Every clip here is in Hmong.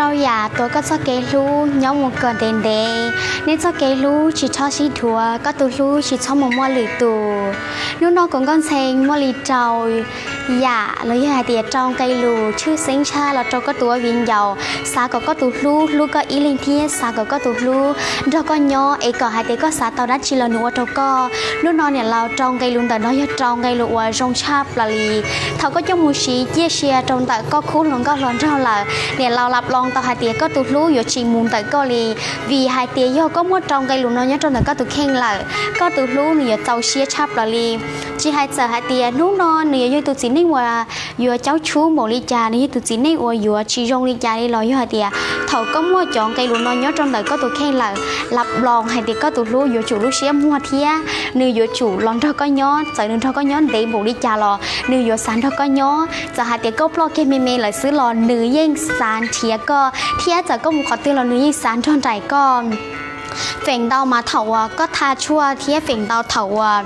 Rau yam tuav koj txoj kev hlub nyob mus kom ntev ntev, nej txoj kev hlub tsis txhob sib dhuav, koj tus hlub tsis txhob mus muaj lwm tus. Hnub no kuv Nkauj Ntxhee muaj li rau yam los yog hais tias rau nqe lus tshwj xeeb tshaj los rau koj tus ua viv ncaus, xav kom koj tus hlub hlub koj ib leeg thiab xav kom koj tus hlub nrog koj nyob, es kom hais tias koj xav tau dab tsi los nws ua rau koj. Hnub no niam laus rau nqe lus ntawm no yog rau nqe lus uas zoo tshaj plaws li. Thaum koj coj mus siv ciaj sia rau ntawm koj khub hluas nkauj hluas nraug lawm, niam laus lab loos tau hais tias koj tus hlub yuav tsis mus ntawm koj li, vim hais tias yog koj muab rau nqe lus no nyob rau ntawm koj tus kheej lawm, koj tus hlub nws yuav txaus siab tshaj plaws li. Tsis hais txawm hais tias hnub no nws yuav yog tus txiv neej uas yuav caub tshub npaum li cas, nws yog tus txiv neej uas yuav tsis zoo li cas li los yog hais tias thaum koj muaj cov nqe lus no nyob rau ntawm koj tus kheej lawm, lab loos hais tias koj tus hlub yuav tsum lub siab muag thiab nws yuav tsum los nrog koj nyob, txawm nws nrog koj nyob ntev npaum li cas los nws yuav xav nrog koj nyob. Txawm hais tias koj ploj kiag me me lawm xwb los nws yeej xav nrhiav koj, thiab txawm koj mus qhov twg los nws yeej xav nrog nraim koj. Feem ntau mas thaum uas koj tha tshuaj thiab feem ntau thaum uas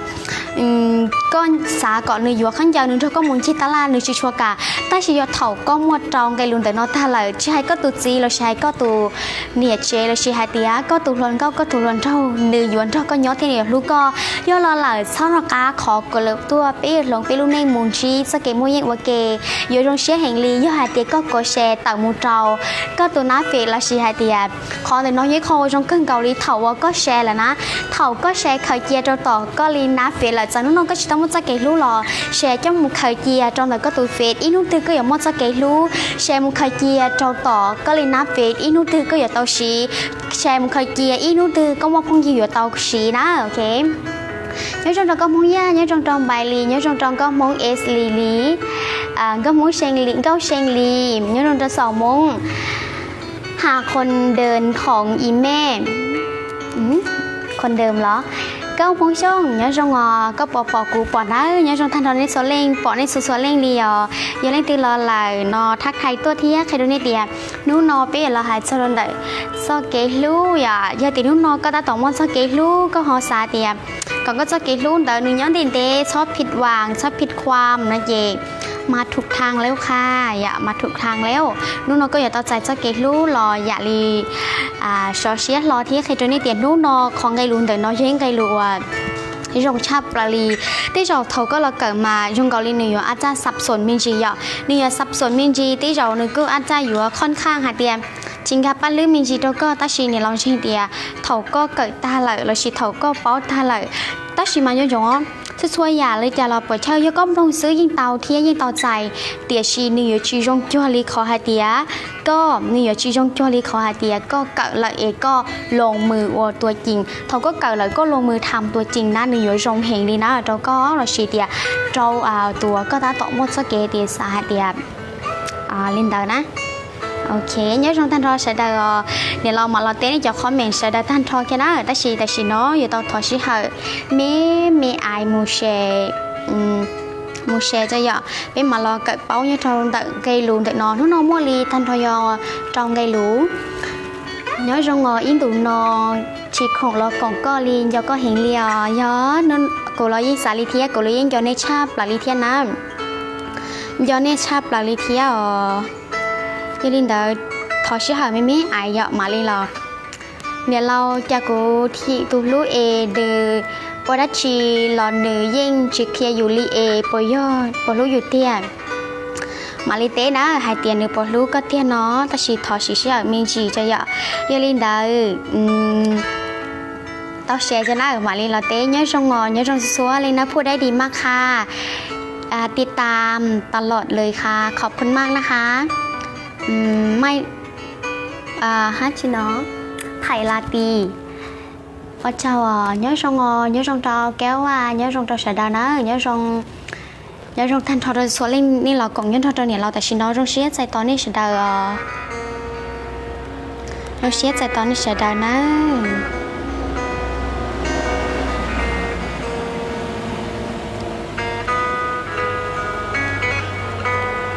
koj xav kom nws yuav khaub ncaws nws nrog koj mus ncig tab laj nws tsis tshua kam, tab sis yog thaum koj muaj rau nqe lus ntawm no tag lawm, tsis hais koj tus txiv lossis hais koj tus niam tsev lossis hais tias koj tus hluas nkauj koj tus hluas nraug, nws yuav nrog koj nyob thiab nws yuav hlub koj. Yog los lawm txhob rov qab khov kho lawm tuaj, peb yuav hloov peb lub neej mus ntsib txoj kev muaj yeej ua ke, yuav zoo siab heev li yog hais tias koj kov share tawm mus rau koj tus nab fem lossis hais tias qhov ntawm no yog ib qho uas zoo kawg nkaus li thaum uas koj share lawm na. Thaum koj share khaws cia rau tom koj li nab fem lawm, txawm hnub no koj tsis tau muaj txoj kev hlub los share coj mus khaws cia rau ntawm koj tus fem, ib hnub twg koj yuav muaj txoj kev hlub, share mus khaws cia rau tom koj li nab fem, ib hnub twg koj yuav tau siv, share mus khaws cia ib hnub twg koj muaj phooj ywg yuav tau siv na, ok. Nyob zoo rau nkauj Hmoob Yaj, nyob zoo rau Npais Lis, nyob zoo rau nkauj Hmoob Es Lis Lis, nkauj Hmoob See Lis, nkauj See Lis, nyob zoo rau Xaum Hmoob, Ham Khoos Dawm Khoom Ib Me, Khoos Dawm los, nkauj Hmoob Xyooj, nyob zoo os, koj pom pom kuv pom nawb, nyob zoo tag nrho nej txhua leej, pom nej txhua txhua leej li os. Yog leej twg los lawm no thab thai tuaj thiab qhia rau nej tias hnub no peb yuav los hais txog rau ntawm txoj kev hlub yom. Yog tias hnub no koj tab tom muaj txoj kev hlub, koj ho xav tias kom koj txoj kev hlub ntawd nws nyob ntev ntev, txhob phim vas, txhob phim khuam no ces mas thum thang lawm qha, yam mas thum thang lawm. Hnub no koj yuav tau txais txoj kev hlub los yam li sov siab hlo thiab qhia rau nej tias hnub no qhov nqe lus ntawm no yog ib nqe lus uas zoo tshaj plaws li. Tej zaum thaum koj los kawm mas zoo nkaus li nws yuav ab txaj xab xoos me ntsis yom, nws yuav xab xoos me ntsis, tej zaum nws kuj ab txaj yuav khoj khaj hais tias tsis nkag paj lwb me ntsis rau koj, tab sis niam laus ntseeg tias thaum koj kawm tag lawm lossis thaum koj paub tag lawm, tab sis mas nco ntsoov, txhua txhua yam li cas los puas chawj yog koj mloog xwb yeej tau thiab yeej tau txais, tiam sis nws yuav tsis zoo cuag li qhov hais tias koj, nws yuav tsis zoo cuag li qhov hais tias koj kawm lawm es koj loos mws ua tuas cees. Thaum koj kawm lawm koj loos mws tham tuas cees na nws yuav zoo heev li na rau koj lossis tias rau tus uas koj tab tom muaj txoj kev tias xav hais tias li ntawd na. Ok, nyob zoo tag nrho sawv daws os, niam laus mam los teb nej cov comment sawv daws tag nrho kiag na, tab sis tam sim no yuav tau thov sij hawm me me ais mus share, mus share tso yom, peb mam los kawm paub nyob rau ntawm nqe lus ntawm no. Hnub no muaj li tag nrho yog rau nqe lus. Nyob zoo os, ib ntus no tsis khoom los koom koj li, nco koj heev li os. Yog kuv los yeej xav li thiab, kuv los yeej nco nej tshaj plaws li thiab na. Nco nej tshaj plaws li thiab os. Yog li ntawd, thov sij hawm me me ais yom mam li los. Niam laus, cas kuv thim tus hlub es nws ua dab tsi los nws yeej tsis qhia yus li es puas yog puas hlub yus tiag? Mam li teb na hais tias nws puas hlub koj tiag no, tab sis thov siv sij hawm me ntsis tso yom. Yog li ntawd, tau share tso na mam li los teb. Nyob zoo os, nyob zoo txhua leej na, phu dai di maj qha, ti tam tas lom lawm qha, khov phun maj na qha. Maj, hab tsi no, thaim la ti. Ua tsaug os, nyob zoo os, nyob zoo rau Kaub Vaj, nyob zoo rau sawv daws na, nyob zoo tag nrho rau txhua leej nej los koom nyob nrog rau niam laus tam sim no, zoo siab txais tos nej sawv daws os. Zoo siab txais tos nej sawv daws nawb.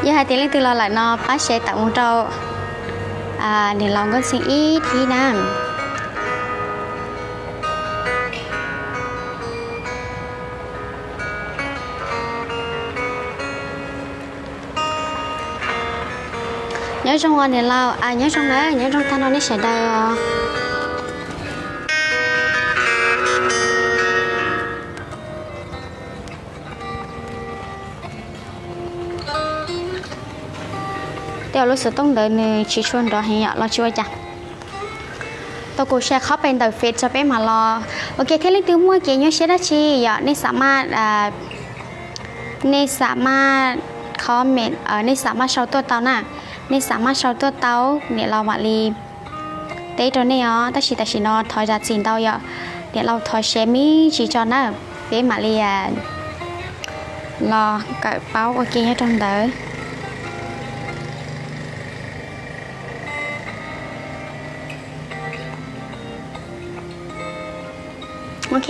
Yog hais tias leej twg los lawm no pab share tawm mus rau niam laus Nkauj Ntxhee ib thib na. Nyob zoo os niam laus, nyob zoo na, nyob zoo tag nrho nej sawv daws os. Tej lub xov tooj ntawd nws tsis tshua nrov heev yom, los tsis ua cas. Tau kuv share qhov pem ntawm Face rau peb mam los. Ok, thiab leej twg muaj kev nyuaj siab dab tsi yom, nej xav maj, nej xav maj comment, nej xav maj sau tuaj tau na, nej xav maj sau tuaj tau, niam laus mam li teb rau nej os. Tab sis tam sim no thov zam txim ntau yom, niam laus thov share me ntsis tso na, peb mam li los kawm paub ua ke nyob rau ntawd. Ok,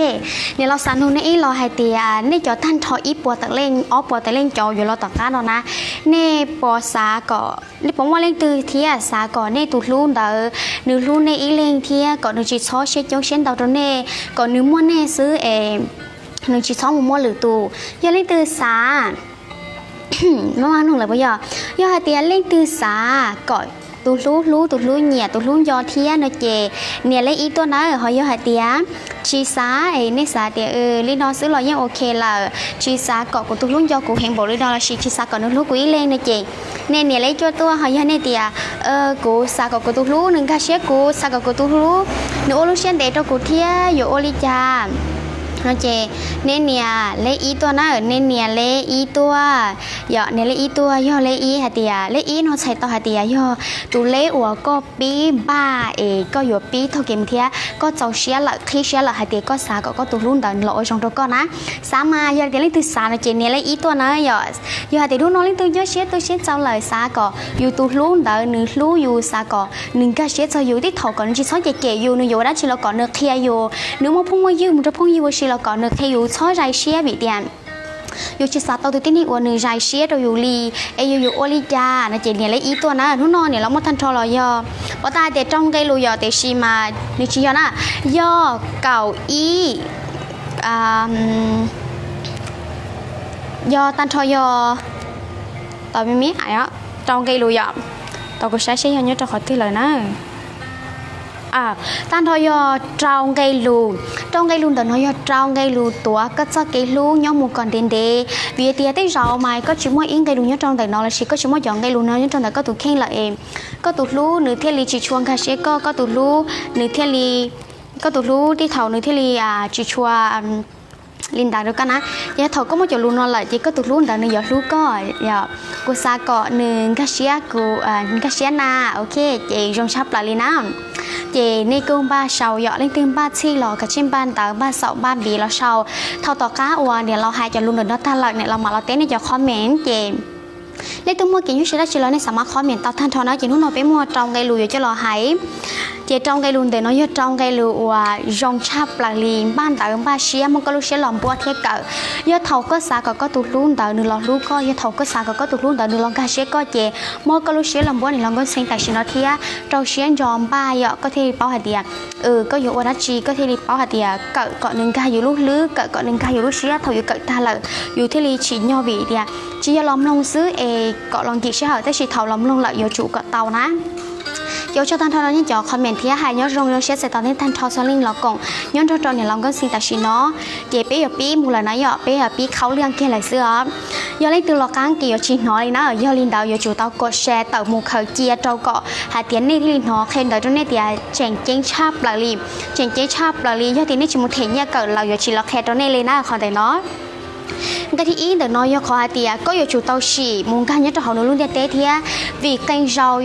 niam laus xav nug nej ib los hais tias nej cov tag nrho ib puas tawm leej ob puas tawm leej cov yuav los tom qab no na, nej puas xav kom, nej puas muaj leej twg thiab xav kom nej tus hlub ntawd nws hlub nej ib leeg thiab kom nws tsis txhob siab coob siab ntau rau nej, kom nws muaj nej xwb es nws tsis txhob mus muaj lwm tus? Yog leej twg xav, maj maj nug lawm puas yog? Yog hais tias leej twg xav kom tus hlub hlub, tus hlub nyiam, tus hlub nco thiab no ces nias lej ib tuaj nawb. Ho yog hais tias tsis xav es nej xav tias li no xwb los yeej ok lawm, tsis xav kom kuv tus hlub nco kuv heev npaum li no lossis tsis xav kom nws hlub kuv ib leeg no ces nej nias lej cuaj tuaj. Ho yog nej tias kuv xav kom kuv tus hlub nws nkag siab kuv, xav kom kuv tus hlub nws ua lub siab ntev rau kuv thiab yuav ua li cas no ces nej nias lej ib tuaj na, nej nias lej ib tuaj. Yog nias lej ib tuaj, yog lej ib hais tias, lej ib no txhais tau hais tias yog tus lej uas koj pib npaj es koj yuav pib taug kev mus thiab koj txaus siab lawm, qhib siab lawm hais tias koj xav kom koj tus hlub ntawd los ua zoo rau koj na. Xav mas yog tias leej twg xav no ces nias lej ib tuaj na yom. Yog hais tias hnub no leej twg nyuaj siab tu siab txaus lawm xav kom yus tus hlub ntawd nws hlub yus, xav kom nws nkag siab txog yus, tib thaum kom nws tsis txhob cem cem yus, nws yuav ua dab tsi los kom nws qhia yus, nws muaj phooj muaj ywg mus rau phooj ywg ua si los kom nws qhia yus, txhob zais siab vim tias yus tsis xav tau tus tib neeg uas nws zais siab rau yus li, es yus yuav ua li cas no ces nias lej ib tuaj na. Hnub no niam laus muaj tag nrho los yog, pom tag hais tias rau nqe lus yom, tiam sis mas nws tsis yog na, yog kaum ib, yog tag nrho yog, tau me me hais os, rau nqe lus yom. Tau kuv saib seb yog nyob rau qhov twg lawm na. Tag nrho yog rau nqe lus. Rau nqe lus ntawm no yog rau nqe lus tuav koj txoj kev hlub nyob mus kom ntev ntev, vim tias tej zaum mas koj tsis muaj ib nqe lus nyob rau ntawm no lossis koj tsis muaj cov nqe lus no nyob rau ntawm koj tus kheej lawm es koj tus hlub nws thiaj li tsis tshua nkag siab koj, koj tus hlub nws thiaj li, koj tus hlub tej thaum nws thiaj li tsis tshua li ntawd rau koj na. Ces yog thaum koj muaj cov lus no lawm ces koj tus hlub ntawd nws yuav hlub koj. Kuv xav kom nws nkag siab kuv, nkag siab na, ok, ces zoo tshaj plaws li na. Ces nej kuj npaj sau yom, leej twg npaj txhij los kav tsij npaj ntawv, npaj xaum, npaj npiv los sau. Thaum tom qab uas niam laus hais cov lus ntawm no tag lawm niam laus mam los teb nej cov comment ces leej twg muaj kev nyuaj siab dab tsi los nej xav mas comment tau tag nrho na. Ces hnub no peb muaj rau nqe lus yuav coj los hais. Ces rau nqe lus ntawm no yog rau nqe lus uas zoo tshaj plaws li, npaj ntawv npaj siab, muab koj lub siab los npuab thiab kawm. Yog thaum koj xav kom koj tus hlub ntawd nws los hlub koj, yog thaum koj xav kom koj tus hlub ntawd nws los nkag siab koj ces muab koj lub siab los npuab niam laus Nkauj Xeeb tam sim no thiab rau siab ntso npaj yom, koj thiaj li paub hais tias koj yuav ua dab tsi, koj thiaj li paub hais tias kawm kom nws nkag yus lub hlwb, kawm kom nws nkag yus lub siab, thaum yus kawm tag lawm yus thiaj li tsim nyog vim tias tsis yog los mloog xwb es kom los nkim sij hawm, tab sis thaum los mloog lawm yuav tsum kom tau na. Ces ua tsaug tag nrho rau nej cov comment thiab hais nyob zoo zoo siab txais tos nej tag nrho txhua leej los koom nyob nrog rau niam laus Nkauj Xeeb tam sim no. Ces peb yuav pib mus lawm na yom, peb yuav pib khaub liaj kiag lawm xwb os. Yog leej twg los qab ces yuav tsis hnov li na, yog li ntawd yuav tsum tau kom share tawm mus khaws cia rau kom hais tias nej thiaj li hnov, qhia ntawv rau nej tias tseem ceeb tshaj plaws li, tseem ceeb tshaj plaws li. Yog tias nej tsis mus them nyiaj kawm lawv yuav tsis los qhia rau nej li na qhov ntawm no. Nqe thib ib ntawm no yog qhov hais tias koj yuav tsum tau sim mus nkag nyob rau hauv nws lub ntiaj teb thiab, vim qee zaus,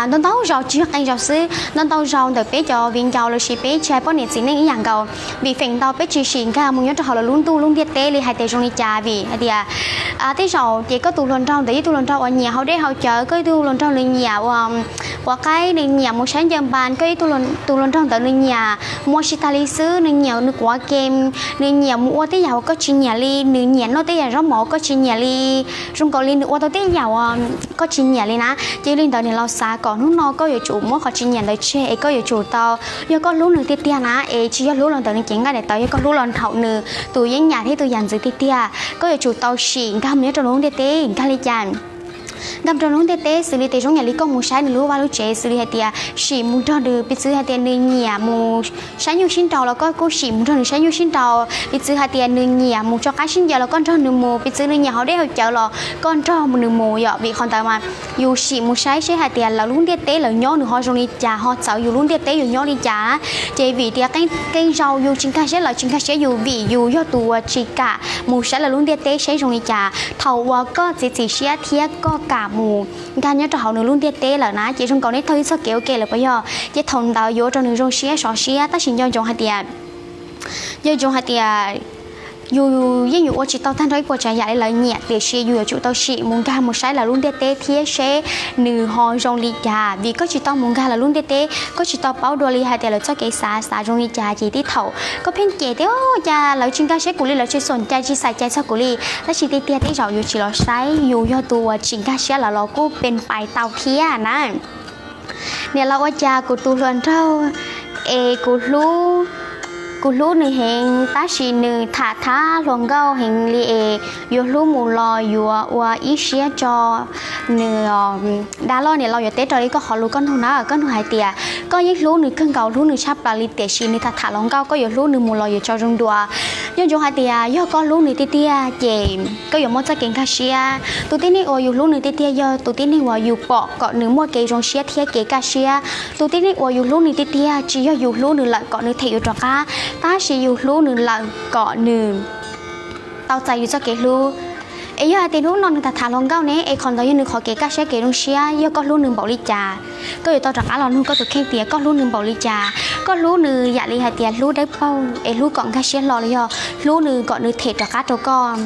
ntau ntau zaus, tsis yog qee zaus xwb, ntau ntau zaus ntawm peb cov viv ncaus lossis peb tsis hais poj niam txiv neej ib yam nkaus, vim feem ntau peb tsis sim nkag mus nyob rau hauv lawv lub ntuj lub ntiaj teb li hais tias zoo li cas, vim hais tias tej zaum ces koj tus hluas nraug ntawd yog ib tug hluas nraug uas nyiam haus dej haus cawv, koj ib tug hluas nraug nws nyiam ua quav qaib, nws nyiam mus saib ncaws npas, koj ib tug hluas nraug ntawd nws nyiam mus ua si tas li xwb, nws nyiam nws quav kem, nws nyiam mus ua tej yam uas koj tsis nyiam li, nws nyiam noj tej yam zaub mov koj tsis nyiam li, zoo nkaus li nws ua tau tej yam uas koj tsis nyiam li na. Ces yog li ntawd niam laus xav kom hnub no koj yuav tsum muab qhov tsis nyiam ntawd tseg es koj yuav tsum tau, yog koj hlub nws tiag tiag na, es tsis yog hlub los ntawm nws cev nqaij daim tawv, yog koj hlub los nthaum nws tus yeeb yam thiab tus yam ntxwv tiag tiag, koj yuav tsum tau sim nkag mus nyob rau nws lub ntiaj teb. Nkag li cas? nkag rau lub ntiaj teb xws li tias zoo yam li koj mus saib nws lub vaj lub tsev, xws li hais tias sim mus nrog nws, piv txwv hais tias nws nyiam mus saib nyuj sib nraus los koj kuj sim mus nrog nws saib nyuj sib nraus. Piv txwv hais tias nws nyiam mus tso qaib sib ncaws los koj nrog nws mus, piv txwv nws nyiam haus dej haus cawv los koj nrog nws mus yom. Vim qhov ntawd mas yus sim mus saib seb hais tias lawv lub ntiaj teb lawv nyob nws ho zoo li cas, ho txawv yus lub ntiaj teb yus nyob li cas. Ces vim tias qee zaus yus tsis nkag siab lawv tsis nkag siab yus vim yus yog tus uas tsis kam mus saib lawv lub ntiaj teb seb zoo li cas. Thaum uas koj txiav txim siab thiab koj kam mus nkag nyob rau hauv nws lub ntiaj teb lawm na, ces zoo nkaus neb taug ib txoj kev ua ke lawm puas yog? Ces thaum ntawd yuav ua rau nws zoo siab sov siab, tab sis nco ntsoov hais tias, nco ntsoov hais tias yus yeej yuav ua tsis tau tag nrho ib puas tsav yam li lawv nyiam, tiam sis yus yuav tsum tau sim mus nkag mus saib lawv lub ntiaj teb thiab seb nws ho zoo li cas. Vim koj tsis tau mus nkag lawv lub ntiaj teb, koj tsis tau paub dua li hais tias lawv txoj kev xav xav zoo li cas, ces tib thaum koj pheej cem tias cas lawv tsis nkag siab kuv li, lawv tsis xom cai tsis xav cai txog kuv li. Tab sis tiag tiag tej zaum yus tsis los saib, yus yog tus uas tsis nkag siab lawv los kuj pes pais tau thiab na. Niam laus ua cas kuv tus hluas nraug es kuv hlub, kuv hlub nws heev tab sis nws tham thab hluas nkauj heev li es yuav hlub mus los yuav ua ib siab tso nws. Dab loj, niam laus yuav teb raws li koj qhov lus koj nug na, koj nug hais tias koj yeej hlub nws kawg nkaus, hlub nws tshaj plaws li tiam sis nws tham tham hluas nkauj, koj yuav hlub nws mus los yuav tso zoo dua. Nco ntsoov hais tias yog koj hlub nws tiag tiag ces koj yuav muaj txoj kev nkag siab. Tus tib neeg uas yus hlub nws tiag tiag yog tus tib neeg uas yus pom kom nws muaj kev zoo siab thiab kev kaj siab. Tus tib neeg uas yus hlub nws tiag tiag tsis yog yus hlub nws lawm kom nws them yus rov qab, tab sis yus hlub nws lawm kom nws tau txais yus txoj kev hlub. Es yog hais tias hnub no nws tham tham hluas nkauj ne, es qhov ntawd yog nws qhov kev kaj siab kev zoo siab, yog koj hlub nws npaum li cas, koj yuav tau rov qab los nug koj tus kheej tias koj hlub nws npaum li cas. Koj hlub nws yam li hais tias hlub dawb paug es hlub kom nkag siab hlo los yog hlub nws kom nws them rov qab rau koj?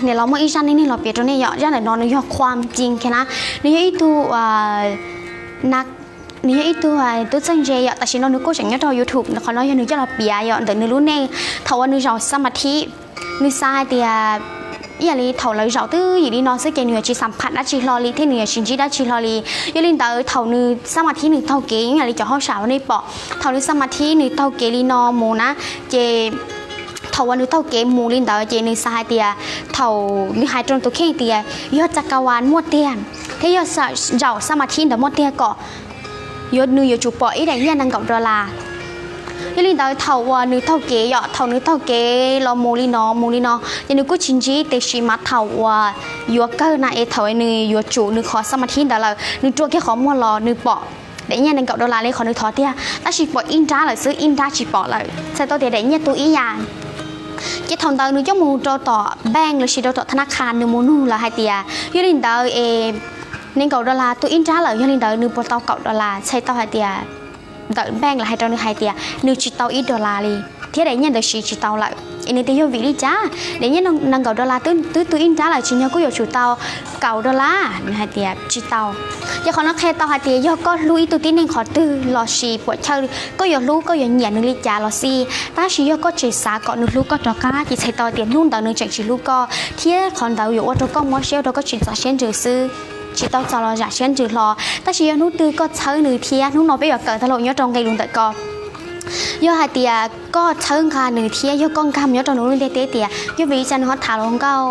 Niam laus muaj ib zaj neej neeg los piav rau nej yom. Zaj ntawm no nws yog qhuam cing kiag na, nws yog ib tug nws yog ib tug tub txawj ntse yom, tam sim no nws kuj tseem nyob rau YouTube, qhov no yog nws coj los piav yom ntawm nws lub neej thaum uas nws zaum xa ma thib. Nws xav hais tias ib yam li thaum lawv zaum twb yim li no xwb ces nws yuav tsis xam pham dab tsi hlo li thiab nws yuav tsis ntsib dab tsi hlo li. Yog li ntawd thaum nws xa ma thib nws taug kev ib yam li cov hauj sam uas nej pom, thaum nws xa ma thib nws taug kev li no mus na, ces thaum uas nws taug kev mus li ntawd ces nws xav hais tias, thaum nws hais rau tus kheej tias yog cas ka vas muaj tiag thiab yog zaum xa ma thib ntawd muaj tiag kom yuav nws yuav tsum pom ib daim nyiaj nees nkaum dollar. Yog li ntawd thaum uas nws taug kev yom, thaum nws taug kev los mus li no mus li no ces nws kuj tsis ntsib, tiam sis mas thaum uas yuav kawg na es thaum nws yuav tsum nws qhov xa ma thib ntawd lawm nws rua kiag qhov muag los nws pom daim nyiaj nees nkaum dollar li qhov nws thov tiag, tab sis pom ib nrab lawm xwb, ib nrab tsis pom lawm, txhais tau tias daim nyiaj tu ib yam. Ces thaum ntawd nws coj mus rau tom bank los sis rau tom tha na kha, nws mus nug lawv hais tias yog li ntawd es nees nkaum dollar tu ib nrab lawm, yog li ntawd nws puas tau kaum dollar, txhais tau hais tias ntawm bank lawv hais rau nws hais tias nws tsis tau ib dollar li thiab daim nyiaj ntawd siv tsis tau lawm. Es nws tias yog vim li cas daim nyiaj nees nkaum dollar twb tu ib nrab lawm tsim nyog kuj yuav tsum tau kaum dollar? Nws hais tias tsis tau. Ces qhov no qhia tau hais tias yog koj hlub ib tug tib neeg qhov twg los sis puam chawj koj yuav hlub koj yuav nyiam nws li cas los xij, tab sis yog koj tseem xav kom nws hlub koj rov qab ces txhais tau tias hnub ntawd nws tseem tsis hlub koj thiab qhov ntawd yuav ua rau koj mob siab, ua rau koj tsis txaus siab ntsws xwb, tsis tau txaus los zam siab ntsws hlo. Tab sis yog hnub twg koj txhawb nws thiab, hnub no peb yuav kawm tag lus nyob rau nqe lus ntawm ko, yog hais tias koj txhawb nqa nws thiab yog koj nkag mus nyob rau nws lub ntiaj teb tias yog vim li cas nws ho tham hluas nkauj,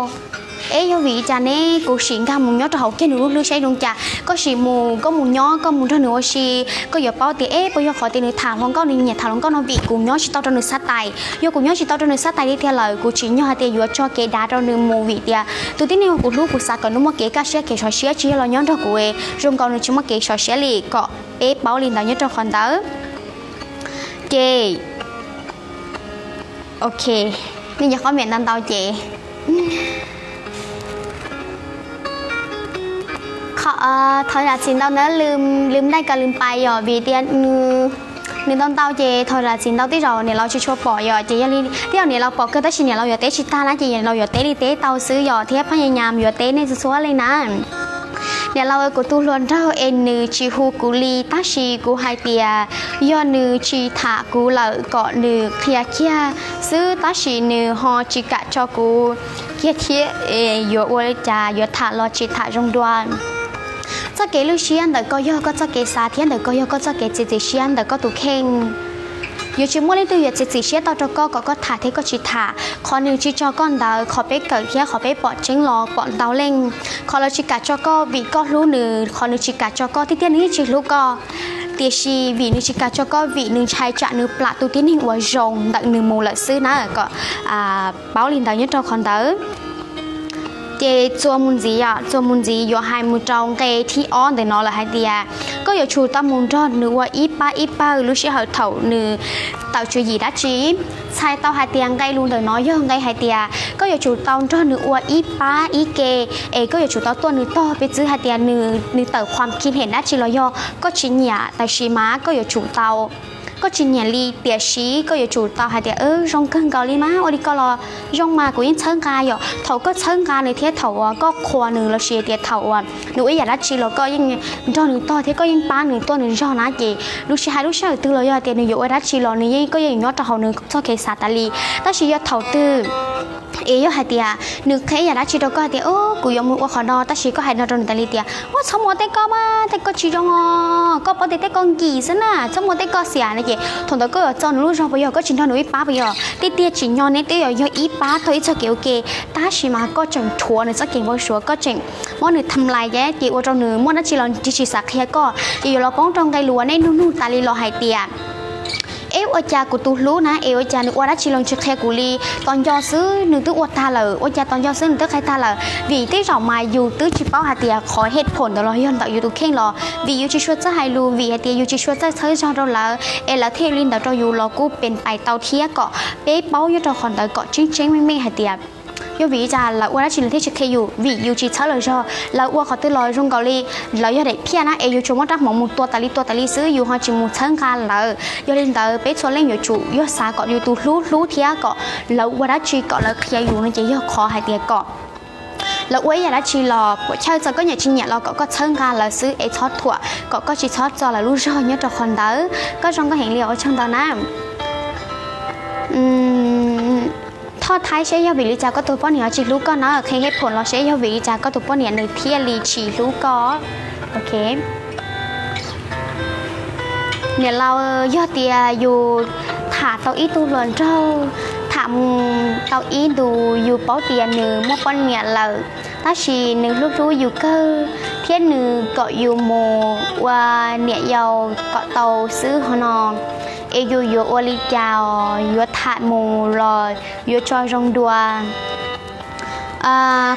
es yog vim li cas ne, kuv sim nkag mus nyob rau hauv kiag nws lub hlwb saib zoo cas, koj sim mus koj mus nyob koj mus nrog nws ua si, koj yuav paub tias es puas yog qhov tias nws tham hluas nkauj, nws nyiam tham hluas nkauj no vim kuv nyob tsis tau rau nws xav tais. Yog kuv nyob tsis tau rau nws xav tais li tiag lawm kuv tsis nyog hais tias yuav tso kev dav rau nws mus vim tias tus tib neeg uas kuv hlub kuv xav kom nws muaj kev kaj siab kev sov siab tsis yog los nyob nrog kuv, zoo nkaus nws tsis muaj kev sov siab li, kom peb paub li ntawd nyob rau qhov ntawd. Ces ok, nej nco qhov miam ntau ntau ces thov zam txim ntau ntau, lwm daim ko lwm pais yom, vim tias nws ntau ntau ces thov zam txim ntau, tej zaum niam laus tsis tshua pom yom, ces yog li tej zaum niam laus pom kawg tab sis niam laus yuav teb tsis tag na, ces niam laus yuav teb li teb tau xwb yom, thiab phaj nyas nyas yuav teb nej txhua txhua li na. Niam laus, kuv tus hluas nraug es nws tsis hu kuv li, tab sis kuv hais tias yog nws tsis tham kuv lawm kom nws qhia kiag xwb, tab sis nws ho tsis kam tso kuv kiag thiab, yuav ua li cas yuav tham los tsis tham zoo dua. Txoj kev lwj siab ntawm koj yog koj txoj kev xav thiab ntawm koj yog koj txoj kev txiav txim siab ntawm koj tus kheej. Yuav tsis muaj leej twg yuav txiav txim siab tau rau koj kom koj tham thiab koj tsis tham. Qhov nws tsis tso koj ntawd, qhov peb kawm thiab qhov peb pom tseeb los pom ntau leej. Qhov lawv tsis kam tso koj vim koj hlub nws, qhov nws tsis kam tso koj tiag tiag nws yeej tsis hlub koj. Tiam sis vim nws tsis kam tso koj vim nws ntshai tsam nws plam tus tib neeg uas zoo ntawm nws mus lawm xwb na, kom paub li ntawd nyob rau qhov ntawd. Ces txuas mus ntxiv, txuas mus ntxiv yuav hais mus rau nqe thib ob ntawm no lawm hais tias koj yuav tsum tau mus nrog nws ua ib pab ib pawg lub sij hawm thaum nws tawm tswv yim dab tsi. Txhais tau hais tias nqe lus ntawm no yog nqe hais tias koj yuav tsum tau nrog nws ua ib pab ib ke, es koj yuav tsum tau tuaj nws tog peb txwv hais tias nws nws tawm qhuam khi hem dab tsi los yog koj tsis nyiam, tab sis mas koj yuav tsum tau, koj tsis nyiam li tiam sis koj yuav tsum tau hais tias zoo kawg nkaus li mas ua li ko los zoo mas kuv yeej txhawb nqa yom. Thaum koj txhawb nqa nws thiab thaum uas koj qhuas nws los sis tias thaum uas nws ua ib yam dab tsi los koj yeej nrog nws tog thiab koj yeej pab nws tuaj nws zog na, ces lub sij hawm lub sij hawm twg los yog tias nws yuav ua dab tsi los nws yeej, koj yeej nyob rau hauv nws txoj kev xav tas li. Tab sis yog thaum twg es yog hais tias nws qhia ib yam dab tsi rau koj hais tias o kuv yuav mus ua qhov no, tab sis koj hais no rau nws tas li tias ua txhob mus ua tej ko mas tej ko tsis zoo os, koj paub tias tej ko nkim xwb na, txhob mus ua tej ko xiam no, ces thaum ntawd koj yuav txo nws lub zog puas yog? Koj tsis nrog nws ib pab puas yog? Tiag tiag tsim nyog neb twb yuav yog ib pab taug ib txoj kev ua ke, tab sis mas koj tseem rhuav nws txoj kev npau suav, koj tseem muab nws tham lais ces ua rau nws muaj dab tsi los tsis xav qhia koj, ces yuav los poob rau nqe lus uas nej nug nug tas li los hais tias es ua cas kuv tus hlub na es ua cas nws ua dab tsi los tsis qhia kuv li, tos nco xwb nws twb ua tag lawm, ua cas tos nco xwb nws twb qhia tag lawm. Vim tej zaum mas yus twb tsis paub hais tias qhov hej phom ntawd los yog ntawm yus tus kheej los vim yus tsis sua txawj hais lus, vim hais tias yus tsis sua txawj txhawb zog rau lawv es lawv thiaj li ntawd rau yus los kuj pes pais tau thiab. Kom peb paub nyob rau qhov ntawd kom tseeb tseeb meej meej hais tias yog vim li cas lawv ua dab tsi lawv thiaj tsis qhia yus, vim yus tsis txhawb lawv zog, lawv ua qhov twg los zoo nkaus li lawv yog daim phiaj na es yus tsuas muab rab hmoov mus tua tas li tua tas li xwb, yus ho tsis mus txhawb nqa lawv. Yog li ntawd peb txhua leej yuav tsum yog xav kom yus tus hlub hlub thiab kom lawv ua dab tsi kom lawv qhia yus no ces yog qhov hais tias kom lawv ua ib yam dab tsi los puam chawj txawm koj nyiam tsis nyiam los kom koj txhawb nqa lawv xwb es txhob thuam, kom koj tsis txhob txo lawv lub zog nyob rau qhov ntawd. Koj zoo nkauj heev li os, ua tsaug ntau na. Thoj thaib seb yog vim li cas koj tus poj niam tsis hlub koj na, qhia hej phom los seb yog vim li cas koj tus poj niam nws thiaj li tsis hlub koj. Ok, niam laus, yog tias yus tham tau ib tug hluas nraug, tham mus tau ib ntus yus paub tias nws muaj poj niam lawm, tab sis nws hlub hlub yus kawg thiab nws kom yus mus ua niam yau kom tau xwb ho no, es yus yuav ua li cas os, yuav tham mus los yuav tso zoo dua?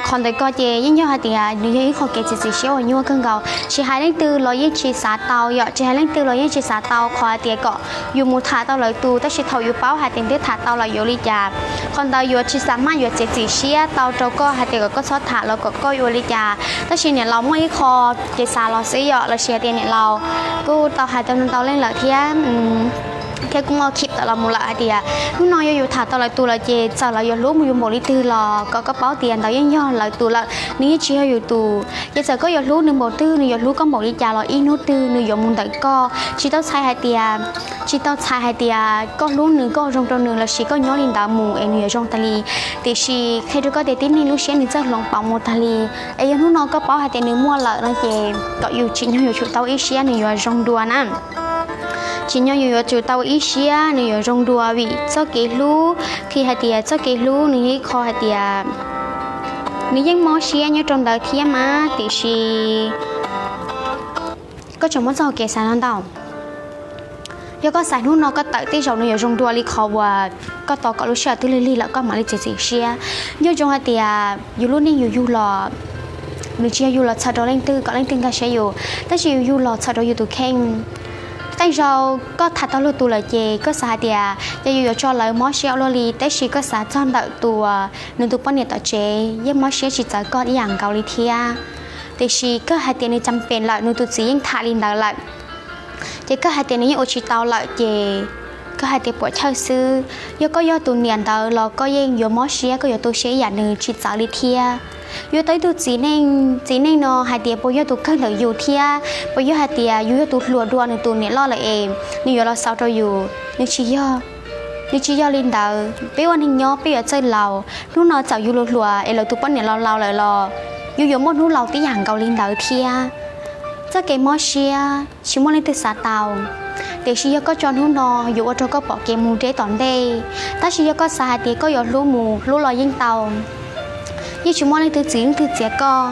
Qhov ntawd ko ces yeej yog hais tias nws yog ib qho kev txiav txim siab uas nyuaj kawg nkaus. Tsis hais leej twg los yeej tsis xav tau yom, tsis hais leej twg los yeej tsis xav tau qhov hais tias kom yus mus tham tau lawv tus, tab sis thaum yus paub hais tias twb tham tau lawm yuav ua li cas, qhov ntawd yuav tsis xav maj yuav txiav txim siab tau rau koj hais tias kom koj txhob tham los kom koj yuav ua li cas. Tab sis niam laus muaj ib qho kev xav los xwb yom, los sis hais tias niam laus kuj tau hais tau ntau leej lawm thiab, thiab kuj muaj khib tawm los mus lawm hais tias hnub no yog yus tham tau lawv tus lawm ces txawm lawv yuav hlub mus yus npaum li twg los kom koj paub tias ntawd yeej yog lawv tus lawm, nws yeej tsis yog yus tus. Ces txawm koj yuav hlub nws npaum twg, nws yuav hlub koj npaum li cas los ib hnub twg nws yuav mus ntawm koj. Tsis tau txhais hais tias, tsis tau txhais hais tias koj hlub nws, koj zoo rau nws los sis koj nyob li ntawd mus es nws yuav zoo tas li. Tiam sis qhia rau koj tias tib neeg lub siab nws txawj hloov pauv mus tas li. Es yog hnub no koj paub hais tias nws muaj lawm no ces kom yus tsim nyog yuav tsum tau ib siab nws yuav zoo dua na. Tsim nyog yus yuav tsum tau ib siab nws yuav zoo dua vim txoj kev hlub, qhia hais tias txoj kev hlub nws yog ib qho hais tias nws yeej mob siab nyob rau ntawd thiab mas, tiam sis koj tseem muaj txoj hau kev xav no ntau. Yog koj xav hnub no koj tawm tej zaum nws yuav zoo dua li qhov uas koj tos kom lub sij hawm twb lig lig lawm koj mam li txiav txim siab. Nco ntsoov hais tias yus lub neej yus yug los, nws tsis yog yug los txhawm rau leej twg kom leej twg nkag siab yus, tab sis yus yug los txhawm rau yus tus kheej. Tej zaum koj tham tau luag tus lawm ces koj xav hais tias yog yus yuav tso lawv mob siab ua luaj li, tab sis koj xav txog ntawm tus, nws tus poj niam tom tsev yeej mob siab tsis txawv koj ib yam nkaus li thiab. Tiam sis koj hais tias nws cam pem lawm, nws tus txiv yeej tham li ntawd lawm, ces koj hais tias nws yeej ua tsis tau lawm ces koj hais tias puam chawj xwb. Yog koj yog tus niam ntawd los koj yeej yuav mob siab, koj yuav tu siab ib yam nws tsis txawv li thiab. Yuav tau ib tug txiv neej, txiv neej no hais tias puas yog tus kawg ntawm yus thiab, puas yog hais tias yus yog tus hluas dua nws tus niam loj lawm es nws yuav los xaus rau yus? Nws tsis yog, nws tsis yog li ntawd. Peb ua neeg nyob peb yuav txawj laus. Hnub no txawm yus hluas hluas es lawv tus poj niam laus laus lawm los yus yuav muaj hnub laus tib yam nkaus li ntawd thiab. Txoj kev mob siab tsis muaj leej twg xav tau. Tiam sis yog koj tso hnub no, yuav ua rau koj pom kev mus deb tom ntej. Tab sis yog koj xav hais tias koj yuav hlub mus hlub los yeej tau, yeej tsis muaj leej twg txwv leej twg txiav koj.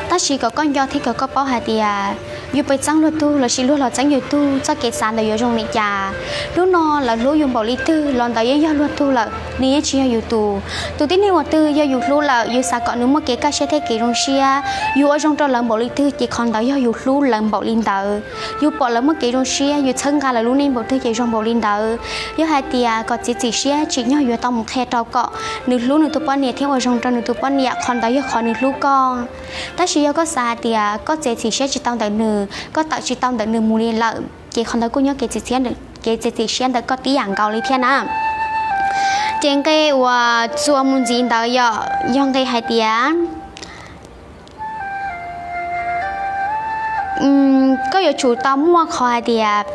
Tab sis kom koj nco thiab kom koj paub hais tias yus pes txeeb luag tug lossis luag los txeeb yus tug, txoj kev xav ntawd yuav zoo li cas. Hnub no lawv hlub yus npaum li twg los ntawd yeej yog luag tug lawm, nws yeej tsis yog yus tus. Tus tib neeg uas twg yog yus hlub lawm, yus xav kom nws muaj kev kaj siab thiab kev zoo siab, yus ua zoo rau lawv npaum li twg ces qhov ntawd yog yus hlub lawv npaum li ntawd. Yus pom lawv muaj kev zoo siab, yus txhawb nqa lawv lub neej npaum twg ces zoo npaum li ntawd. Yog hais tias kom txiav txim siab tsim nyog yuav tau mus qhia rau kom nws hlub nws tus poj niam thiab ua zoo rau nws tus poj niam, qhov ntawd yog qhov nws hlub koj. Tab sis yog koj xav hais tias koj txiav txim siab tsis tau ntawm nws, koj tawm tsis tau ntawm nws mus li lawm, ces qhov ntawd kuj nyob kev txiav txim siab ntawm koj tib yam nkaus li thiab na. Ces nqe uas txuas mus ntxiv ntawd yog, yog nqe hais tias koj yuav tsum tau muaj qhov hais tias,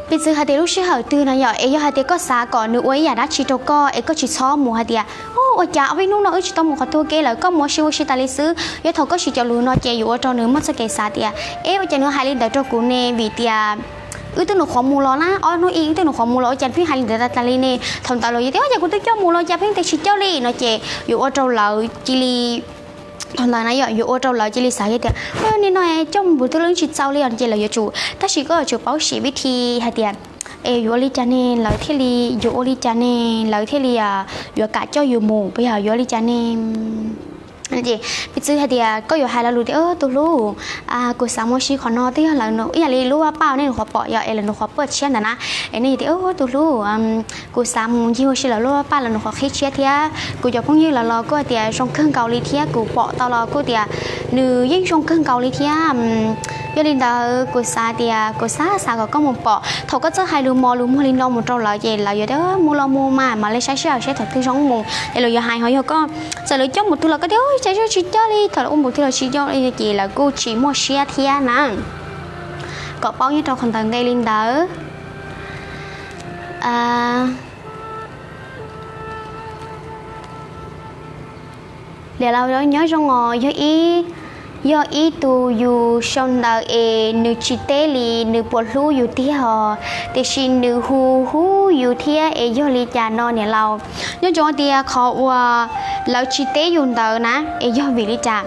piv txwv hais tias lub sij hawm twg na yom, es yog hais tias koj xav kom nws ua ib yam dab tsi rau koj es koj tsis txhob mus hais tias, o, ua cas ob peb hnub no wb tsis tau mus qhov twg ua ke lawm, koj mus ua si ua si tas li xwb. Yog thaum koj siv cov lus no ces yuav ua rau nws muaj txoj kev xav tias, e, ua cas nws hais li ntawd rau kuv ne, vim tias wb twb nyuam qhuav mus los na, ob hnub ib wb twb nyuam qhuav mus los ua cas pheej hais li ntawd tas tas li ne. Thaum ntawd los yus tias, o, cas kuv twb coj mus los cas pheej tias tsis coj li no ces yuav ua rau lawv cia li, thaum ntawd na yom, yuav ua rau lawv cia li xav tias, o, nim no coj mus npaum twg los yeej tsis txaus li os, ces lawv yuav tsum, tab sis koj yuav tsum paub siv vib thi hais tias, es yuav ua li cas ne lawv thiaj li, yuav ua li cas ne lawv thiaj li yuav kam coj yus mus, puas yog yuav ua li cas ne. Ces piv txwv hais tias koj yuav hais lo lus tias, tus hlub, kuv xav mus ua si qhov no twb yog lawv, ib yam li lub vaj paj nej nyuam qhuav pom yom, es lawv nyuam qhuav paj tshiab ntawd na, es nej tias, tus hlub, kuv xav mus ncig ua si lawv lub vaj paj, lawv nyuam qhuav qhib tshiab thiab kuv cov phooj ywg lawv los kuj hais tias zoo kawg nkaus li thiab, kuv pom tau los kuj tias nws yeej zoo kawg nkaus li thiab. Yog li ntawd kuv xav tias kuv xav xav kom koj mus pom, thaum koj txawj hais lus mos lus muag li no mus rau lawv ces lawv yuav tias, mus los mus mas, mam li saib sij hawm saib thaum twg zoo mus. Es lawv yuav hais ho yog koj, txawm lawv coj mus twg los koj tias, cas zoo tsis coj li, thaum lawv ua mus twg los tsis coj li ces lawv kuj tsis muaj siab thiab na. Kom paub nyob rau qhov ntawd nqe li ntawd. Niam laus nyob zoo os, yog ib, yog ib tug yus sau ntawv es nws tsis teb li, nws puas hlub yus tiag os, tiam sis nws hu hu yus thiab es yog li cas no niam laus? Nyob zoo tias qhov uas lawv tsis teb yus ntawd na es yog vim li cas?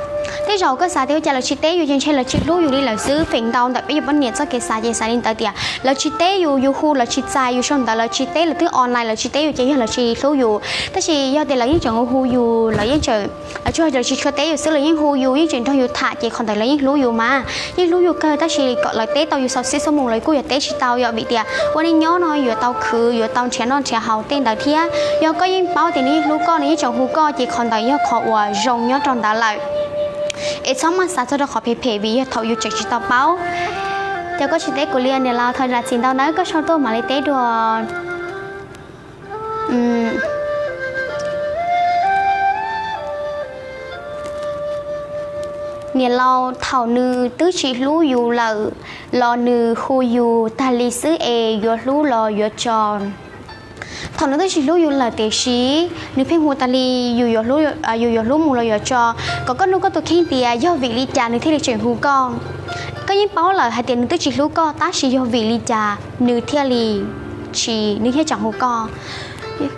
Tej zaum koj xav tias ua cas lawv tsis teb yus ces ntshe lawv tsis hlub yus li lawm xwb. Feem ntau ntawm peb cov poj niam txoj kev xav ces xav li ntawd tias lawv tsis teb yus, yus hu lawv tsis txais, yus sau ntawv lawv tsis teb, lawv twb online lawv tsis teb yus ces yog lawv tsis hlub yus. Tab sis yog tias lawv yeej tseem hu yus, lawv yeej tseem, lawv tsuas lawv tsis tshua teb yus xwb, lawv yeej hu yus, yeej tseem nrog yus tham ces qhov ntawd lawv yeej hlub yus mas. Yeej hlub yus kawg, tab sis kom lawv teb tau yus xaus xib xub mus lawv kuj yuav teb tsis tau yom, vim tias ua neej nyob no yuav tau khwv, yuav tau nrhiav noj nrhiav haus tej ntawd thiab. Yog koj yeej paub tias nws yeej hlub koj, nws yeej tseem hu koj ces qhov ntawd yog qhov uas zoo nyob rau ntawd lawm. Es txhob maj xav txog rau qhov phem phem vim yog thaum yus tseem tsis tau paub. Ces koj tsis teb kuv li niam laus, thov zam txim ntau nawb, koj sau tuaj mam li teb dua. Niam laus, thaum nws twb tsis hlub yus lawm los nws hu yus tag li xwb es yuav hlub los yuav tso? Thaum nws twb tsis hlub yus lawm tiam sis nws pheej hu tas li, yus yuav hlub, yus yuav hlub mus los yuav tso? Kom koj nug koj tus kheej tias yog vim li cas nws thiaj li tseem hu koj? Koj yeej paub lawm hais tias nws twb tsis hlub koj, tab sis yog vim li cas nws thiaj li tsis, nws thiaj tseem hu koj?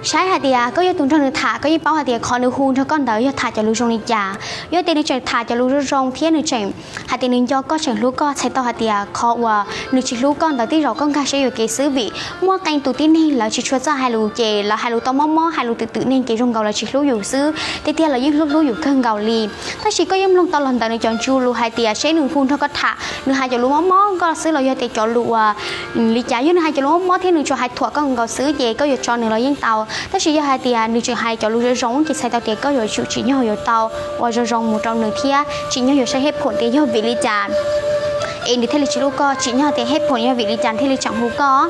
Saib hais tias koj yog tus nrog nws tham, koj yeej paub hais tias qhov nws hu nrog koj ntawd yog tham cov lus zoo li cas. Yog tias nws tseem tham cov lus zoo zoo thiab nws tseem hais tias nws nco koj, tseem hlub koj, txhais tau hais tias qhov uas nws tsis hlub koj ntawd tej zaum koj nkag siab yuam kev xwb, vim muaj qee tus tib neeg lawv tsis tshua txawj hais lus ces lawv hais lus tau mob mob, hais lus twm twm neeg ces zoo nkaus lawv tsis hlub yus xwb. Tiag tiag lawv yeej hlub hlub yus kawg nkaus li. Tab sis koj yeej mloog tau los ntawm nws cov ntsws lus hais tias seb nws hu nrog koj tham nws hais cov lus mob mob koj xwb los yog tias cov lus uas li cas. Yog nws hais cov lus mob mob thiab nws tsuas hais thuam koj nkaus xwb ces koj yuav tso nws los yeej tau. Tab sis yog hais tias nws tseem hais cov lus zoo zoo ces txhais tau tias koj yuav tsum tsim nyog yuav tau ua zoo zoo mus rau nws thiab tsim nyog yuav saib hej phoom tias yog vim li cas es nws thiaj li tsis hlub koj, tsim nyog tias hej phoom yog vim li cas thiaj li tseem hu koj.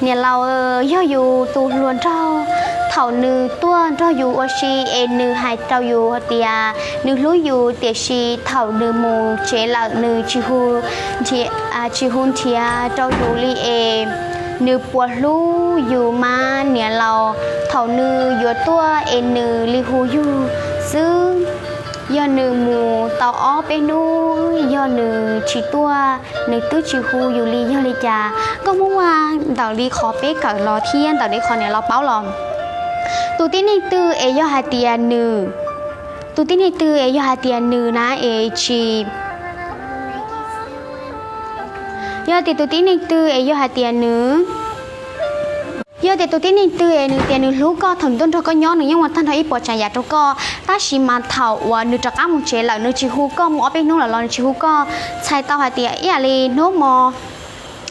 Niam laus, yog yus tus hluas nraug, thaum nws tuaj nrog yus ua si es nws hais rau yus tias nws hlub yus, tiam sis thaum nws mus tsev lawm nws tsis hu, tsis hu nrhiav rau yus li es nws puas hlub yus mas niam laus? Thaum nws yuav tuaj es nws li hu yus xwb. Yog nws mus tau ob peb hnub yog nws tsis tuaj, nws twb tsis hu yus li yog li cas? Koj muab ua ntawm li qhov peb kawm los thiab ntawm li qhov niam laus paub los, tus tib neeg twg es yog hais tias nws, tus tib neeg twg es yog hais tias nws na es tsis, yog tias tus tib neeg twg es yog hais tias nws, yog tias tus tib neeg twg es nws tias nws hlub koj, thaum nws tuaj nrog koj nyob nws yeej ua tag nrho ib puas tsav yam rau koj, tab sis mas thaum uas nws rov qab mus tsev lawm nws tsis hu koj, mus ob peb hnub lawm los nws tsis hu koj, txhais tau hais tias ib yam li hnub mo,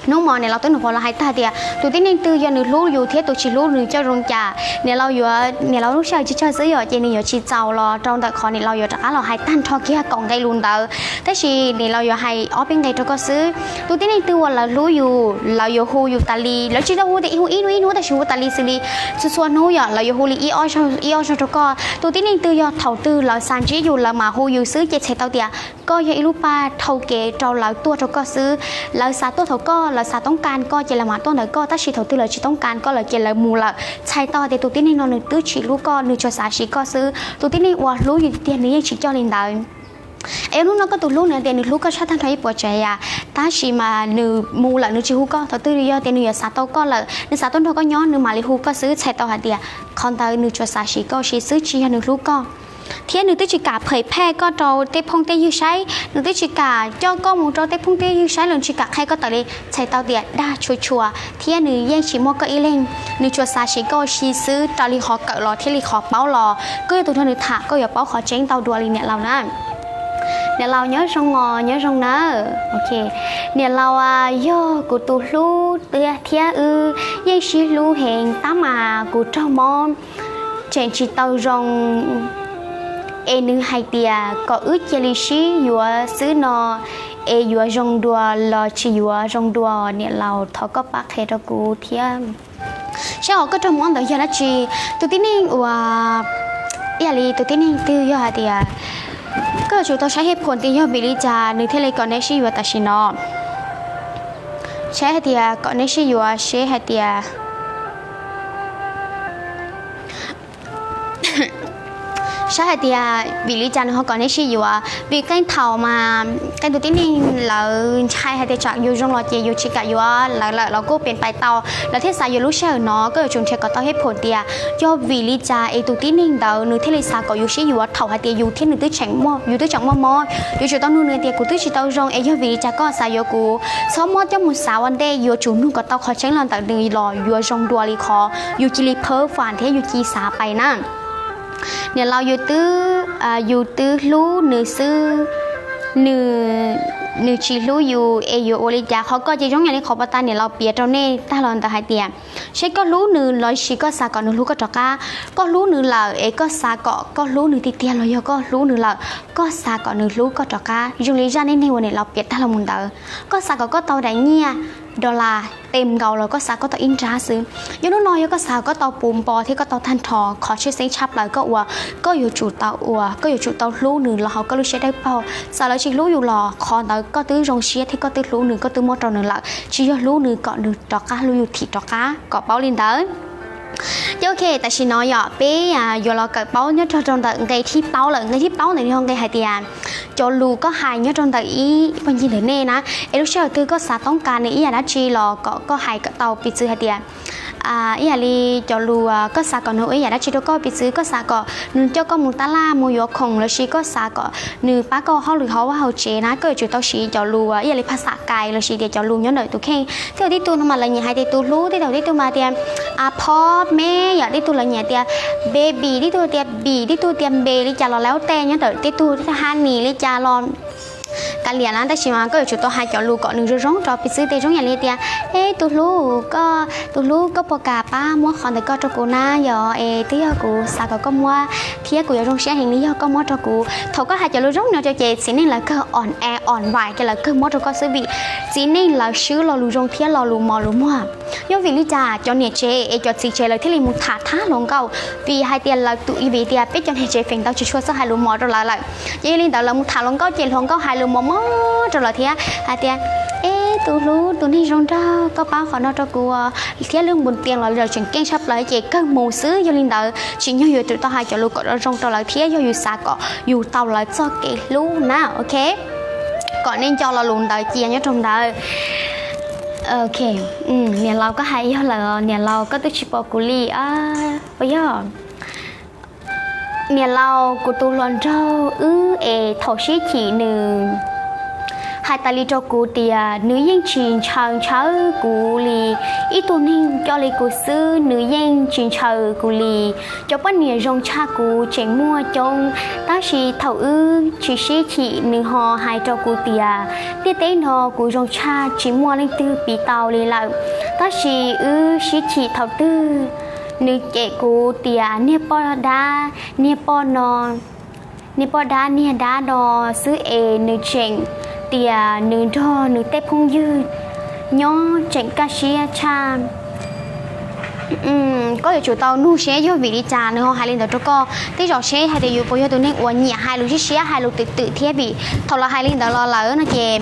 hnub mo niam laus twb nug qhuas los hais tag tias tus tib neeg twg yog nws hlub yus thiab tus tsis hlub nws coj zoo cas, niam laus yuav, niam laus lub sij hawm tsis tsawg xwb yom, ces nws yuav tsis txaus los rau ntawm qhov niam laus yuav rov qab los hais tag nrho kiag kaum nqe lus ntawd, tab sis niam laus yuav hais ob peb nqe rau koj xwb. Tus tib neeg twg uas lawv hlub yus lawv yuav hu yus tas li, lawv tsis tau hu tias hu ib hnub ib hnub tab sis hu tas li xws li txhua txhua hnub yom, lawv yuav hu li ib ob zaug rau koj. Tus tib neeg twg yog thaum twg lawv xav ntsib yus lawv mam hu yus xwb ces txhais tau tias koj yog ib lub paj dhau kev rau lawv tuaj rau koj xwb. Lawv xav tuaj thaum koj, lawv xav toob kas koj ces lawv mam tuaj ntawm koj, tab sis thaum twg lawv tsis toob kas koj lawm ces lawv mus lawm, txhais tau hais tias tus tib neeg no nws twb tsis hlub koj, nws tsuas xav siv koj xwb. Tus tib neeg uas hlub yus tiag nws yeej tsis coj li ntawd. Es hnub no koj tus hlub nws tias nws hlub koj tshaj tag nrho ib puas tsav yam, tab sis mas nws mus lawm nws tsis hu koj, thaum twg yog tias nws yuav xav tau koj lawm nws xav tuaj nrog koj nyob nws mam li hu koj xwb, txhais tau hais tias qhov ntawd nws tsuas xav siv koj ua si xwb tsis yog nws hlub koj. Thiab nws twb tsis kam phais phaj koj rau tej phooj tej ywg saib, nws twb tsis kam coj koj mus rau tej phooj tej ywg saib los tsis kam qhia koj tawm li, txhais tau tias dag tshua tshua thiab nws yeej tsis muaj koj ib leeg, nws tsuas xav siv koj ua si xwb. Raws li qhov kawm los thiab li qhov paub los koj yog tus nrog nws tham koj yuav paub qhov tseeb ntau dua li niam laus na. Niam laus nyob zoo os, nyob zoo nawb. Niam laus, yog kuv tus hlub tiag thiab wb yeej sib hlub heev tab mas kuv raug mob tseem tsis tau zoo, es nws hais tias kom wb cia li sib yuav xwb no, es yuav zoo dua los tsis yuav zoo dua, niam laus thov koj pab qhia rau kuv thiab. Saib hauv koj raug mob ntawd yog dab tsi? Tus tib neeg uas, ib yam li tus tib neeg twg yog hais tias, koj yuav tsum tau saib hej phom tias yog vim li cas nws thiaj li kom neb sib yuav tam sim no. Saib hais tias kom neb sib yuav seb hais tias, saib hais tias vim li cas nws ho kom neb sib yuav, vim qee thaum mas qee tus tib neeg lawv ntshai hais tias tsam yus zoo los ces yus tsis kam yuav lawv lawm los kuj pem pais tau, lawv thiaj xav yuav lub sij hawm no. Koj yuav tsum nrhiav kom tau hej phom tias yog vim li cas es tus tib neeg ntawd nws thiaj li xav kom yus sib yuav thaum hais tias yus thiab nws twb tseem muaj, yus twb tseem muaj mob. Yuav tsum tau nug nws tias kuv twb tsis tau zoo es yog vim li cas koj xav yuav kuv? Txhob muab coj mus xav ua ntej, yuav tsum nug kom tau qhov tseeb los ntawm nws los yuav zoo dua li qhov yus cia li phawb fam thiab yus cia li xav pais na. Niam laus, yus twb, yus twb hlub nws xwb, nws, nws tsis hlub yus es yuav ua li cas? Qhov ko ces zoo yam li qhov pas tas niam laus piav rau nej tag los ntawd hais tias, seb koj hlub nws los sis koj xav kom nws hlub koj rov qab. Koj hlub nws lawm es koj xav kom koj hlub nws tiag tiag los yog koj hlub nws lawm koj xav kom nws hlub koj rov qab? Zoo li zaj neej neeg uas niam laus piav tag los mus ntawd, koj xav kom koj tau daim nyiaj dollar tes nkaus los koj xav koj tau ib nrab xwb. Yog hnub no yog koj xav koj tau puv npo thiab koj tau tag nrho, qhov tshwj xeeb tshaj plaws koj ua, koj yuav tsum tau ua, koj yuav tsum tau hlub nws los hauv koj lub siab dawb paug. Txawm lawv tsis hlub yus los qhov ntawd koj twb zoo siab thiab koj twb hlub nws, koj twb muab rau nws lawm, tsis yog hlub nws kom nws rov qab hlub yus thim rov qab, kom paub li ntawd. Ces ok, tam sim no yog peb yuav los kawm paub nyob rau ntawm nqe thib plaub lawm. Nqe thib plaub ntawm no yog nqe hais tias cov lus koj hais nyob rau ntawm ib pog ncig ntawm nej na, es lub sij hawm twg koj xav toob kas nws ib yam dab tsi los kom koj hais kom tau, piv txwv hais tias ib yam li cov lus koj xav kom nws ua ib yam dab tsi rau koj, piv txwv koj xav kom nws coj koj mus tab laj mus yuav khoom los sis koj xav kom nws pab koj hauj lwm hauv vaj hauv tsev na, koj yuav tsum tau siv cov lus ib yam li phaj xam kais los sis tias cov lus nyob ntawm tus kheej. Tej thaum tib tug no mas lawv nyiam hais tias tus hlub, tej thaum tib tug mas tias a pho me yom, tib tug lawv nyiam tias baby, tib tug tias bi, tib tug tias npe li cas los lawv tej nyob ntawm tib tug, tib tug honey li cas los kav liam na, tab sis mas koj yuav tsum tau hais cov lus kom nws zoo zoo rau, piv txwv tias zoo yam li tias, e tus hlub, koj tus hlub koj puas kam pab muab qhov ntawm koj rau kuv na, yog es twb yog kuv xav kom koj muab thiab kuv yuav zoo siab heev li yog koj muab rau kuv. Thaum koj hais cov lus zoo no rau ces txiv neej lawv kawg on e on vais ces lawv kawg muab rau koj xwb vim txiv neej lawv swb lo lus zoo thiab lo lus mos lus muag. Yog vim li cas cov niam tsev es cov txiv tsev lawv thiaj li mus tham thab hluas nkauj? Vim hais tias lawv tus, vim tias peb cov niam tsev feem ntau tsis tshua txawj hais lus mos rau lawv lawm, ces yog li ntawd lawv mus tham hluas nkauj ces hluas nkauj hais lus mos mos rau lawv thiab hais tias, e Tus hlub, tus neeg zoo nraug, koj pab qhov no rau kuv thiab lub npus tias los lawm tseem ceeb tshaj plaws ces kawg mus xwb. Yog li ntawd tsim nyog yuav tsum tau hais cov lus kom zoo rau lawv thiab yog yus xav kom yus tau lawv txoj kev hlub na, ok. Kom nej nco lo lus ntawd cia nyob rau ntawd. Ok, niam laus koj hais yog lawm, niam laus koj twb tsis pom kuv li, puas yog? Niam laus, kuv tus hluas nraug wb es thaum sib chim nws hais tas li rau kuv tias nws yeej tsis ntshaw ntshaw kuv li. Ib tug neeg coj li kuv xwb nws yeej tsis ntshaw kuv li. Cov poj niam zoo tshaj kuv tseem muaj coob, tab sis thaum wb tsis sib chim nws ho hais rau kuv tias ntiaj teb no kuv zoo tshaj tsis muaj leej twg piv tau li lawm. Tab sis wb sib chim thaum twg nws cem kuv tias niag poj dab, niag poj no, niag poj dab niag dab no xwb es nws tseem tias nws nrog nws tej phooj ywg nyob tseem kaj siab tshaj. Koj yuav tsum tau nug seb yog vim li cas nws ho hais li ntawd rau koj. Tej zaum seb hais tias yus puas yog tus neeg uas nyiam hais lus siab siab, hais lus twm twm thiab, vim thaum lawv hais li ntawd los lawm no ces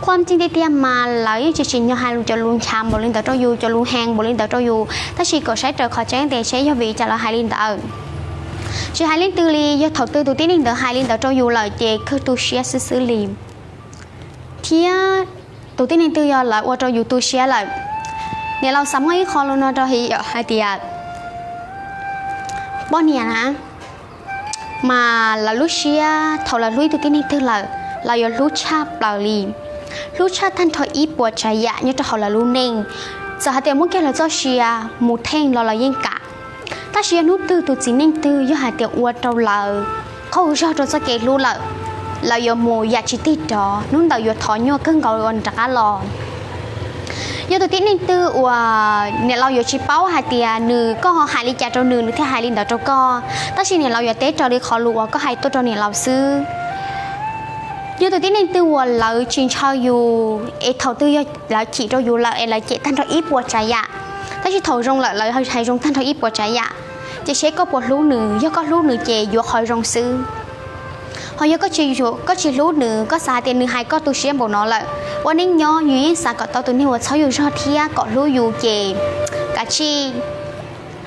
khuam tij tiag tiag mas lawv yeej tsis tsim nyog hais cov lus nchav npaum li ntawd rau yus, cov lus heev npaum li ntawd rau yus. Tab sis kom saib raws qhov tseeb tias seb yog vim li cas lawv hais li ntawd. Tsis hais leej twg li, yog thaum twg tus tib neeg ntawd hais li ntawd rau yus lawm ces kawg tu siab xwb xwb li. Thiab tus tib neeg twg yog lawv ua rau yus tu siab lawm. Niam laus xav muab ib qho lus no rau hais tias poj niam na, mas lawv lub siab thaum lawv hlub ib tug tib neeg twg lawm, lawv yuav hlub tshaj plaws li, hlub tshaj tag nrho ib puas tsav yam nyob rau hauv lawv lub neej. Txawm hais tias muab kiag lawv txoj sia mus theej los lawv yeej kam. Tab sis yog hnub twg tus txiv neej twg yog hais tias ua rau lawv qaug zog rau txoj kev hlub lawm, lawv yuav mus yam tsis tig rov, hnub ntawd yuav thov nyuaj kawg nkaus ua nws rov qab los. Yog tus tib neeg twg uas niam laus yuav tsis paub hais tias nws, koj ho hais li cas rau nws, nws thiaj hais li ntawd rau koj, tab sis niam laus yuav teb raws li qhov lus uas koj hais tuaj rau niam laus xwb. Yog tus tib neeg twg uas lawv tsis ntshaw yus es thaum twg yog lawv chim rau yus lawm es lawv cem tag nrho ib puas tsav yam, tab sis thaum zoo lawm lawv hais zoo tag nrho ib puas tsav yam, ces seb koj puas hlub nws. Yog koj hlub nws ces yuav qhov zoo xwb. Ho yog koj tsis hlub nws, koj xav hais tias nws hais koj tu siab npaum no lawm, ua neej nyob yus yeej xav kom tau tus neeg uas txhawb yus zog thiab kom hlub yus ces kav tsij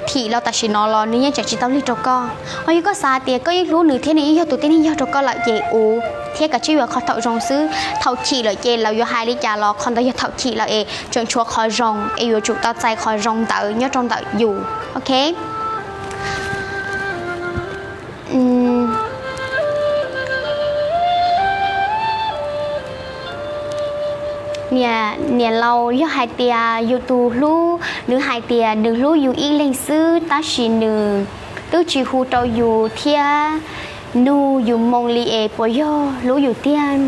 thim los tam sim no los nws yeej tseem tsis tau lig rau koj. Ho yog koj xav hais tias koj yeej hlub nws thiab nws yeej yog tus tib neeg yog rau koj lawm ces ua thiab kav tsij yuav qhov thaum zoo xwb. Thaum chim lawm ces lawv yuav hais li cas los qhov ntawd yog thaum chim lawm es tseem tshuav qhov zoo es yuav tsum tau txais qhov zoo ntawd nyob rau ntawm yus, ok. Niam laus, yog hais tias yus tus hlub nws hais tias nws hlub yus ib leeg xwb tab sis nws twb tsis hu rau yus thiab nug yus moo li es puas yog hlub yus tiag?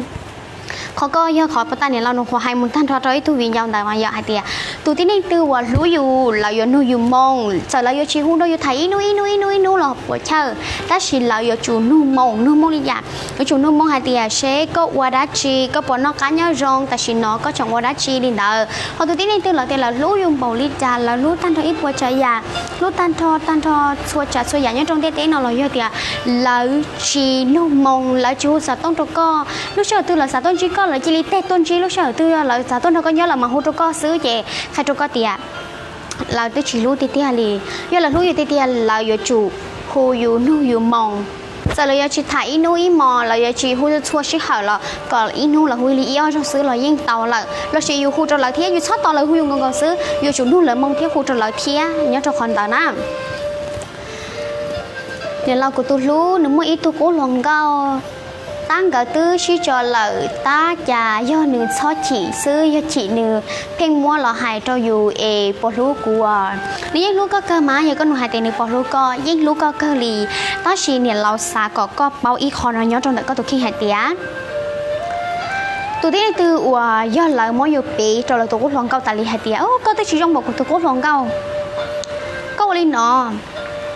Qhov ko yog qhov puag ta niam laus nws qhuav hais mus tag nrho rau ib tug viv ncaus ntawd mas yog hais tias tus tib neeg twg uas hlub yus lawv yuav nug yus moo, txawm lawv yuav tsis hu nrog yus tham ib hnub ib hnub ib hnub ib hnub los puas chawj, tab sis lawv yuav tsum nug moo. Nug moo li cas? Yuav tsum nug moo hais tias seb koj ua dab tsi, koj puas noj qab nyob zoo, tam sim no koj tseem ua dab tsi li ntawd. Ho tus tib neeg twg lawv tias lawv hlub yus npaum li cas, lawv hlub tag nrho ib puas tsav yam, hlub tag nrho tag nrho txhua tsav txhua yam nyob rau ntiaj teb no los yog tias lawv tsis nug moo, lawv tsis hu xov tooj rau koj. Lub sij hawm twg lawv xav tuaj ntsib koj lawv cia li teg tuaj ntsib, lub sij hawm twg yog lawv xav tuaj nrog koj nyob lawv mam hu rau koj xwb ces qhia rau koj tias lawv twb tsis hlub tiag tiag li. Yog lawv hlub yus tiag tiag lawv yuav tsum hu yus nug yus moo. Txawm lawv yuav tsis tham ib hnub ib hmos, lawv yuav tsis hu txhua sij hawm los kom ib hnub lawv hu li ib ob zaug xwb los yeej tau lawm. Los sis yus hu rau lawv thiab, yus txhob tos lawv hu yus nkaus nkaus xwb, yuav tsum nug lawv moo thiab hu rau lawv thiab nyob rau qhov ntawd na. Niam laus kuv tus hlub, nws muaj ib tug qub hluas nkauj, tab nkawd twb sib tso lawm, tab cas yog nws txhob chim xwb, yog chim nws pheej muab los hais rau yus es puas hlub kuv as. Nws yeej hlub koj kawg mas, yog koj nug hais tias nws puas hlub koj, yeej hlub koj kawg li. Tab sis niam laus xav kom koj paub ib qho no nyob rau ntawm koj tus kheej hais tias tus tib neeg twg uas yog lawv muab yus piv rau lawv tus qub hluas nkauj tas li hais tias koj twb tsis zoo npaum kuv tus qub hluas nkauj, koj ua li no.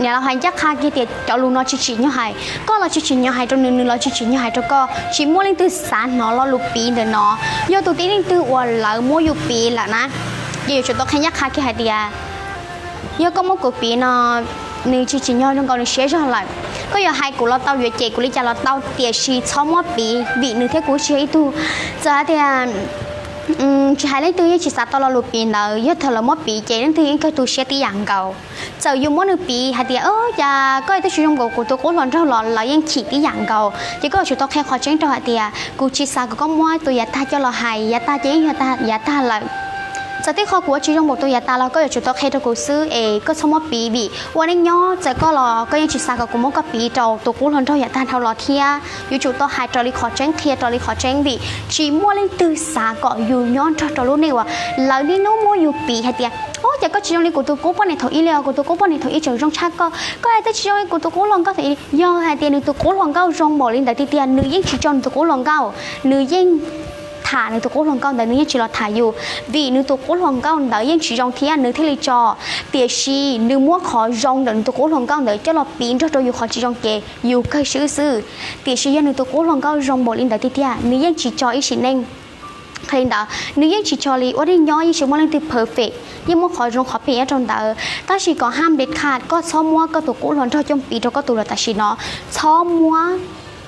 Niam laus hais ncaj qha kiag tias cov lus no tsis tsim nyog hais, koj los tsis tsim nyog hais rau nws, nws los tsis tsim nyog hais rau koj, tsis muaj leej twg xav hnov lo lus piv ntawm no. Yog tus tib neeg twg uas lawv muab yus piv lawm na, ces yuav tsum tau qhia ncaj qha kiag hais tias yog koj muab kuv piv no, nws tsis tsim nyog zoo nkaus nws siab zog lawm. Koj yuav hais kuv los tau, yuav cem kuv li cas los tau, tiam sis txhob muab piv vim nws thiab kuv tsis yog ib tug. Txawm hais tias tsis hais leej twg yeej tsis xav tau lo lus piv ntawd, yog thaum lawv muab piv ces leej twg yeej kawg tu siab tib yam nkaus. Txawm yus muab nws piv hais tias, Ov, cas koj twb tsis zoo npaum kuv tus qub hluas nraug los, lawv yeej chim tib yam nkaus. Ces koj yuav tsum tau qhia qhov tseeb rau hais tias, Kuv tsis xav kom koj muab tus yav tag coj los hais, yav tag ces yeej yog yav tag lawm. Txawm tej qho kuv ua tsis zoo npaum tus yav tas los koj yuav tsum tau qhia rau kuv xwb es koj txhob muab piv, vim ua neej nyob txawm koj los koj yeej tsis xav kom kuv muab koj piv rau tus qub hluas nraug yav tag dhau los thiab. Yuav tsum tau hais raws li qhov tseeb, qhia raws li qhov tseeb, vim tsis muaj leej twg xav kom yus nyob nrog rau lub neej uas lawv niaj hnub muab yus piv hais tias, Ov, cas koj tsis zoo li kuv tus qub poj niam thaum ub li os, kuv tus qub poj niam thaum ub tseem zoo tshaj koj, koj twb tsis zoo li kuv tus qub hluas nkauj thaum ub li. Yog hais tias nws tus qub hluas nkauj zoo npaum li ntawd tiag tiag, nws yeej tsis tso nws tus qub hluas nkauj, nws yeej tham nws tus qub hluas nkauj ntawd, nws yeej tsis los tham yus, vim nws tus qub hluas nkauj ntawd yeej tsis zoo thiab nws thiaj li tso. Tiam sis nws muab qhov zoo ntawm nws tus qub hluas nkauj ntawd coj los piv nrog rau yus qhov tsis zoo ces yus kawg swb xwb. Tiam sis yog nws tus qub hluas nkauj zoo npaum li ntawd tiag tiag, nws yeej tsis tso ib sim neej. Qhov li ntawd nws yeej tsis tso li, ua neej nyob yeej tsis muaj leej twg perfect, yeej muaj qhov zoo qhov phem nyob rau ntawd. Tab sis kom ham dej kham koj txhob muab koj tus qub hluas nraug coj piv rau koj tus los tam sim no, txhob muab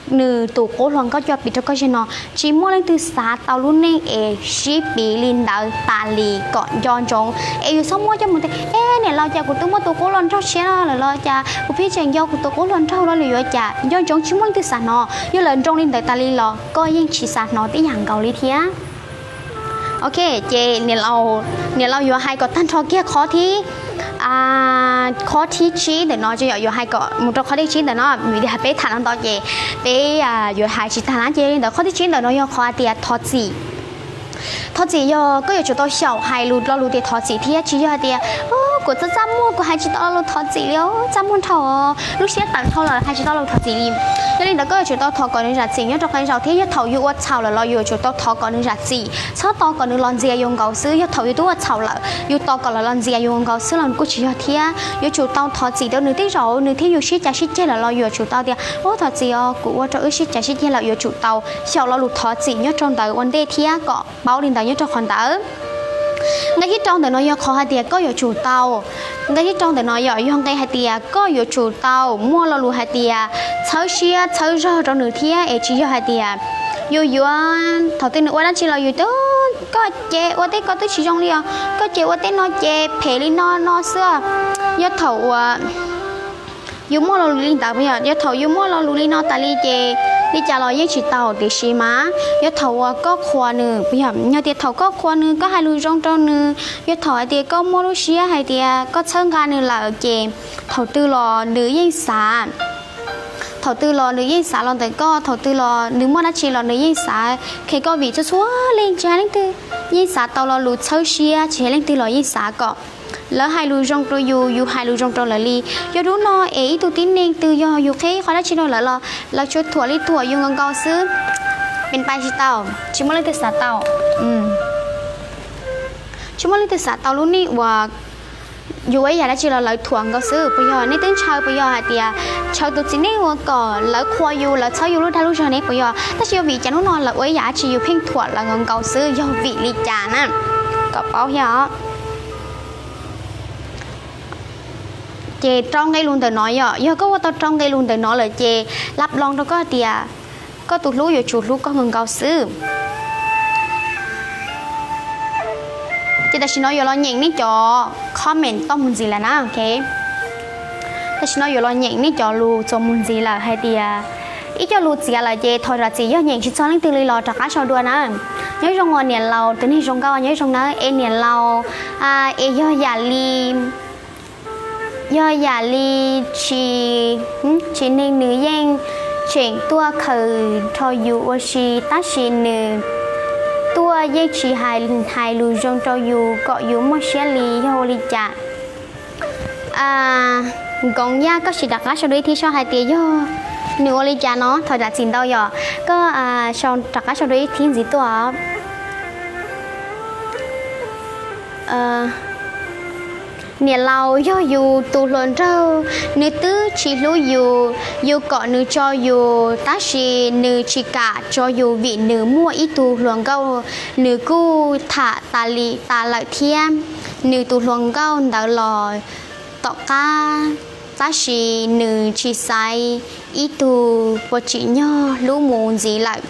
nws tus qub hluas nkauj coj piv rau koj zaum no. Tsis muaj leej twg xav tau lub neej es sib piv li ntawd tas li, kom nco ntsoov. Es yus txhob muab coj mus tias, E, niam laus, cas kuv twb muaj tus qub hluas nraug tshiab lawm los cas kuv pheej tseem nco kuv tus qub hluas nraug los lwm yuav cas. Nco ntsoov, tsis muaj leej twg xav hnov. Yog lawv nroo li ntawd tas li los koj yeej tsis xav hnov tib yam nkaus li thiab. Ok, ces niam laus yuav hais kom tag nrho kiag qhov thib, qhov thib tsib ntawm no, yuav hais kom mus rau qhov thib tsib ntawm no, vim tias peb tham no ntau ces peb yuav hais tsis tag na. Ces li ntawd qhov thib tsib ntawm no yog qhov hais tias thov txim. Thov txim yog koj yuav tsum tau xyaum hais lus lo lus tias thov txim thiab, tsis yog hais tias, Kuv txaj txaj muag, kuv hais tsis tau lo lus thov txim li, txaj muag dhau, lub siab tawv dhau lawm, hais tsis tau lo lus thov txim li. Yog li ntawd koj yuav tsum tau thov kom nws zam txim nyob rau qee zaus thiab, yog thaum yus ua txhaum lawm los yus yuav tsum tau thov kom nws zam txim. Txhob tos kom nws los ntxias yus nkaus xwb, yog thaum yus twb ua txhaum lawm yus tos kom lawv los ntxias yus nkaus xwb los nws kuj tsis yog thiab. Yuav tsum tau thov txim rau nws, tej zaum nws thiab yus sib cav sib ceg lawm los yus yuav tsum tau tias, Ov, thov txim os, kuv ua rau wb sib cav sib ceg lawm. Yuav tsum tau xyaum lo lus thov txim nyob rau ntawd ua ntej thiab kom paub li ntawd nyob rau qhov ntawd. Nqe thib rau ntawm no yog qhov hais tias koj yuav tsum tau, nqe thib rau ntawm no yog, yog nqe hais tias koj yuav tsum tau muaj lo lus hais tias txhawb siab txhawb zog rau nws thiab, es tsis yog hais tias yus yuav thaum twg nws ua dab tsi los yus tias, Koj ces ua tej ko twb tsis zoo li os, koj ces ua tej no ces phem li no no xwb. Yog thaum uas yus muaj lo lus li ntawd, yog thaum yus muaj lo lus li no tas li ces li cas los yeej tsis tau. Tiam sis mas yog thaum uas koj qhuas nws, yog tias thaum koj qhuas nws, koj hais lus zoo rau nws, yog thaum hais tias koj muaj lub siab hais tias koj txhawb nqa nws lawm ces thaum twg los nws yeej xav. Thaum twg los nws yeej xav los ntawm koj, thaum twg los nws muaj dab tsi los nws yeej xav qhia koj, vim txhua txhua leej, tsis hais leej twg, yeej xav tau lo lus txhawb siab, tsis hais leej twg los yeej xav kom lawv hais lus zoo rau yus, yus hais lus zoo rau lawv li. Yog hnub no es ib tug tib neeg twg yog yus qhia qhov dab tsi rau lawv los lawv tsuas thuam li thuam yus nkaus nkaus xwb. Pes pais tsis tau, tsis muaj leej twg xav tau. Tsis muaj leej twg xav tau lub neej uas yus ua ib yam dab tsi los lawv thuam nkaus xwb. Puas yog nej twb ntshaw, puas yog hais tias ntshaw tus txiv neej uas kom lawv qhuas yus, lawv txhawb yus lub dag lub zog ne, puas yog? Tab sis yog vim cas hnub no lawv ua ib yam dab tsi yus pheej thuam lawv nkaus nkaus xwb, yog vim li cas na? Kom paub thiab os. Ces rau nqe lus ntawm no yom, yog koj ua tau rau nqe lus ntawm no lawm ces lab loo rau koj tias koj tus hlub yuav tsum hlub koj nkaus nkaus xwb. Ces tam sim no yuav los nyeem nej cov comment toj mus ntxiv lawm na, ok. Tam sim no yuav los nyeem nej cov lus txuas mus ntxiv lawm hais tias, ib co lus txiav lawm ces thov zam txim, yog nyeem tsis txog leej twg li los rov qab sau dua na. Nyob zoo uas niam laus, tus neeg zoo nkauj nyob zoo nawb, es niam laus, es yog yam li, yog yam li tsis, tsis neeg nws yeej tseem tuaj khaws nrho yus ua si, tab sis nws tuaj yeej tsis hais, hais lus zoo rau yus kom yus muaj siab li, yog ua li cas? Nkoov Yaj, koj sim rov qab sau dua ib thib saib hais tias yog nws ua li cas no, thov zam txim ntau yom, koj sau rov qab sau dua ib thib ntxiv tuaj. Niam laus, yog yus tus hluas nraug nws twb tsis hlub yus, yus kom nws tso yus tab sis nws tsis kam tso yus vim nws muaj ib tug hluas nkauj, nws kuj tham tas li tas lawm thiab. Nws tus hluas nkauj ntawd los tom qab, tab sis nws tsis xaiv ib tug puas tsim nyog hlub mus ntxiv lawm.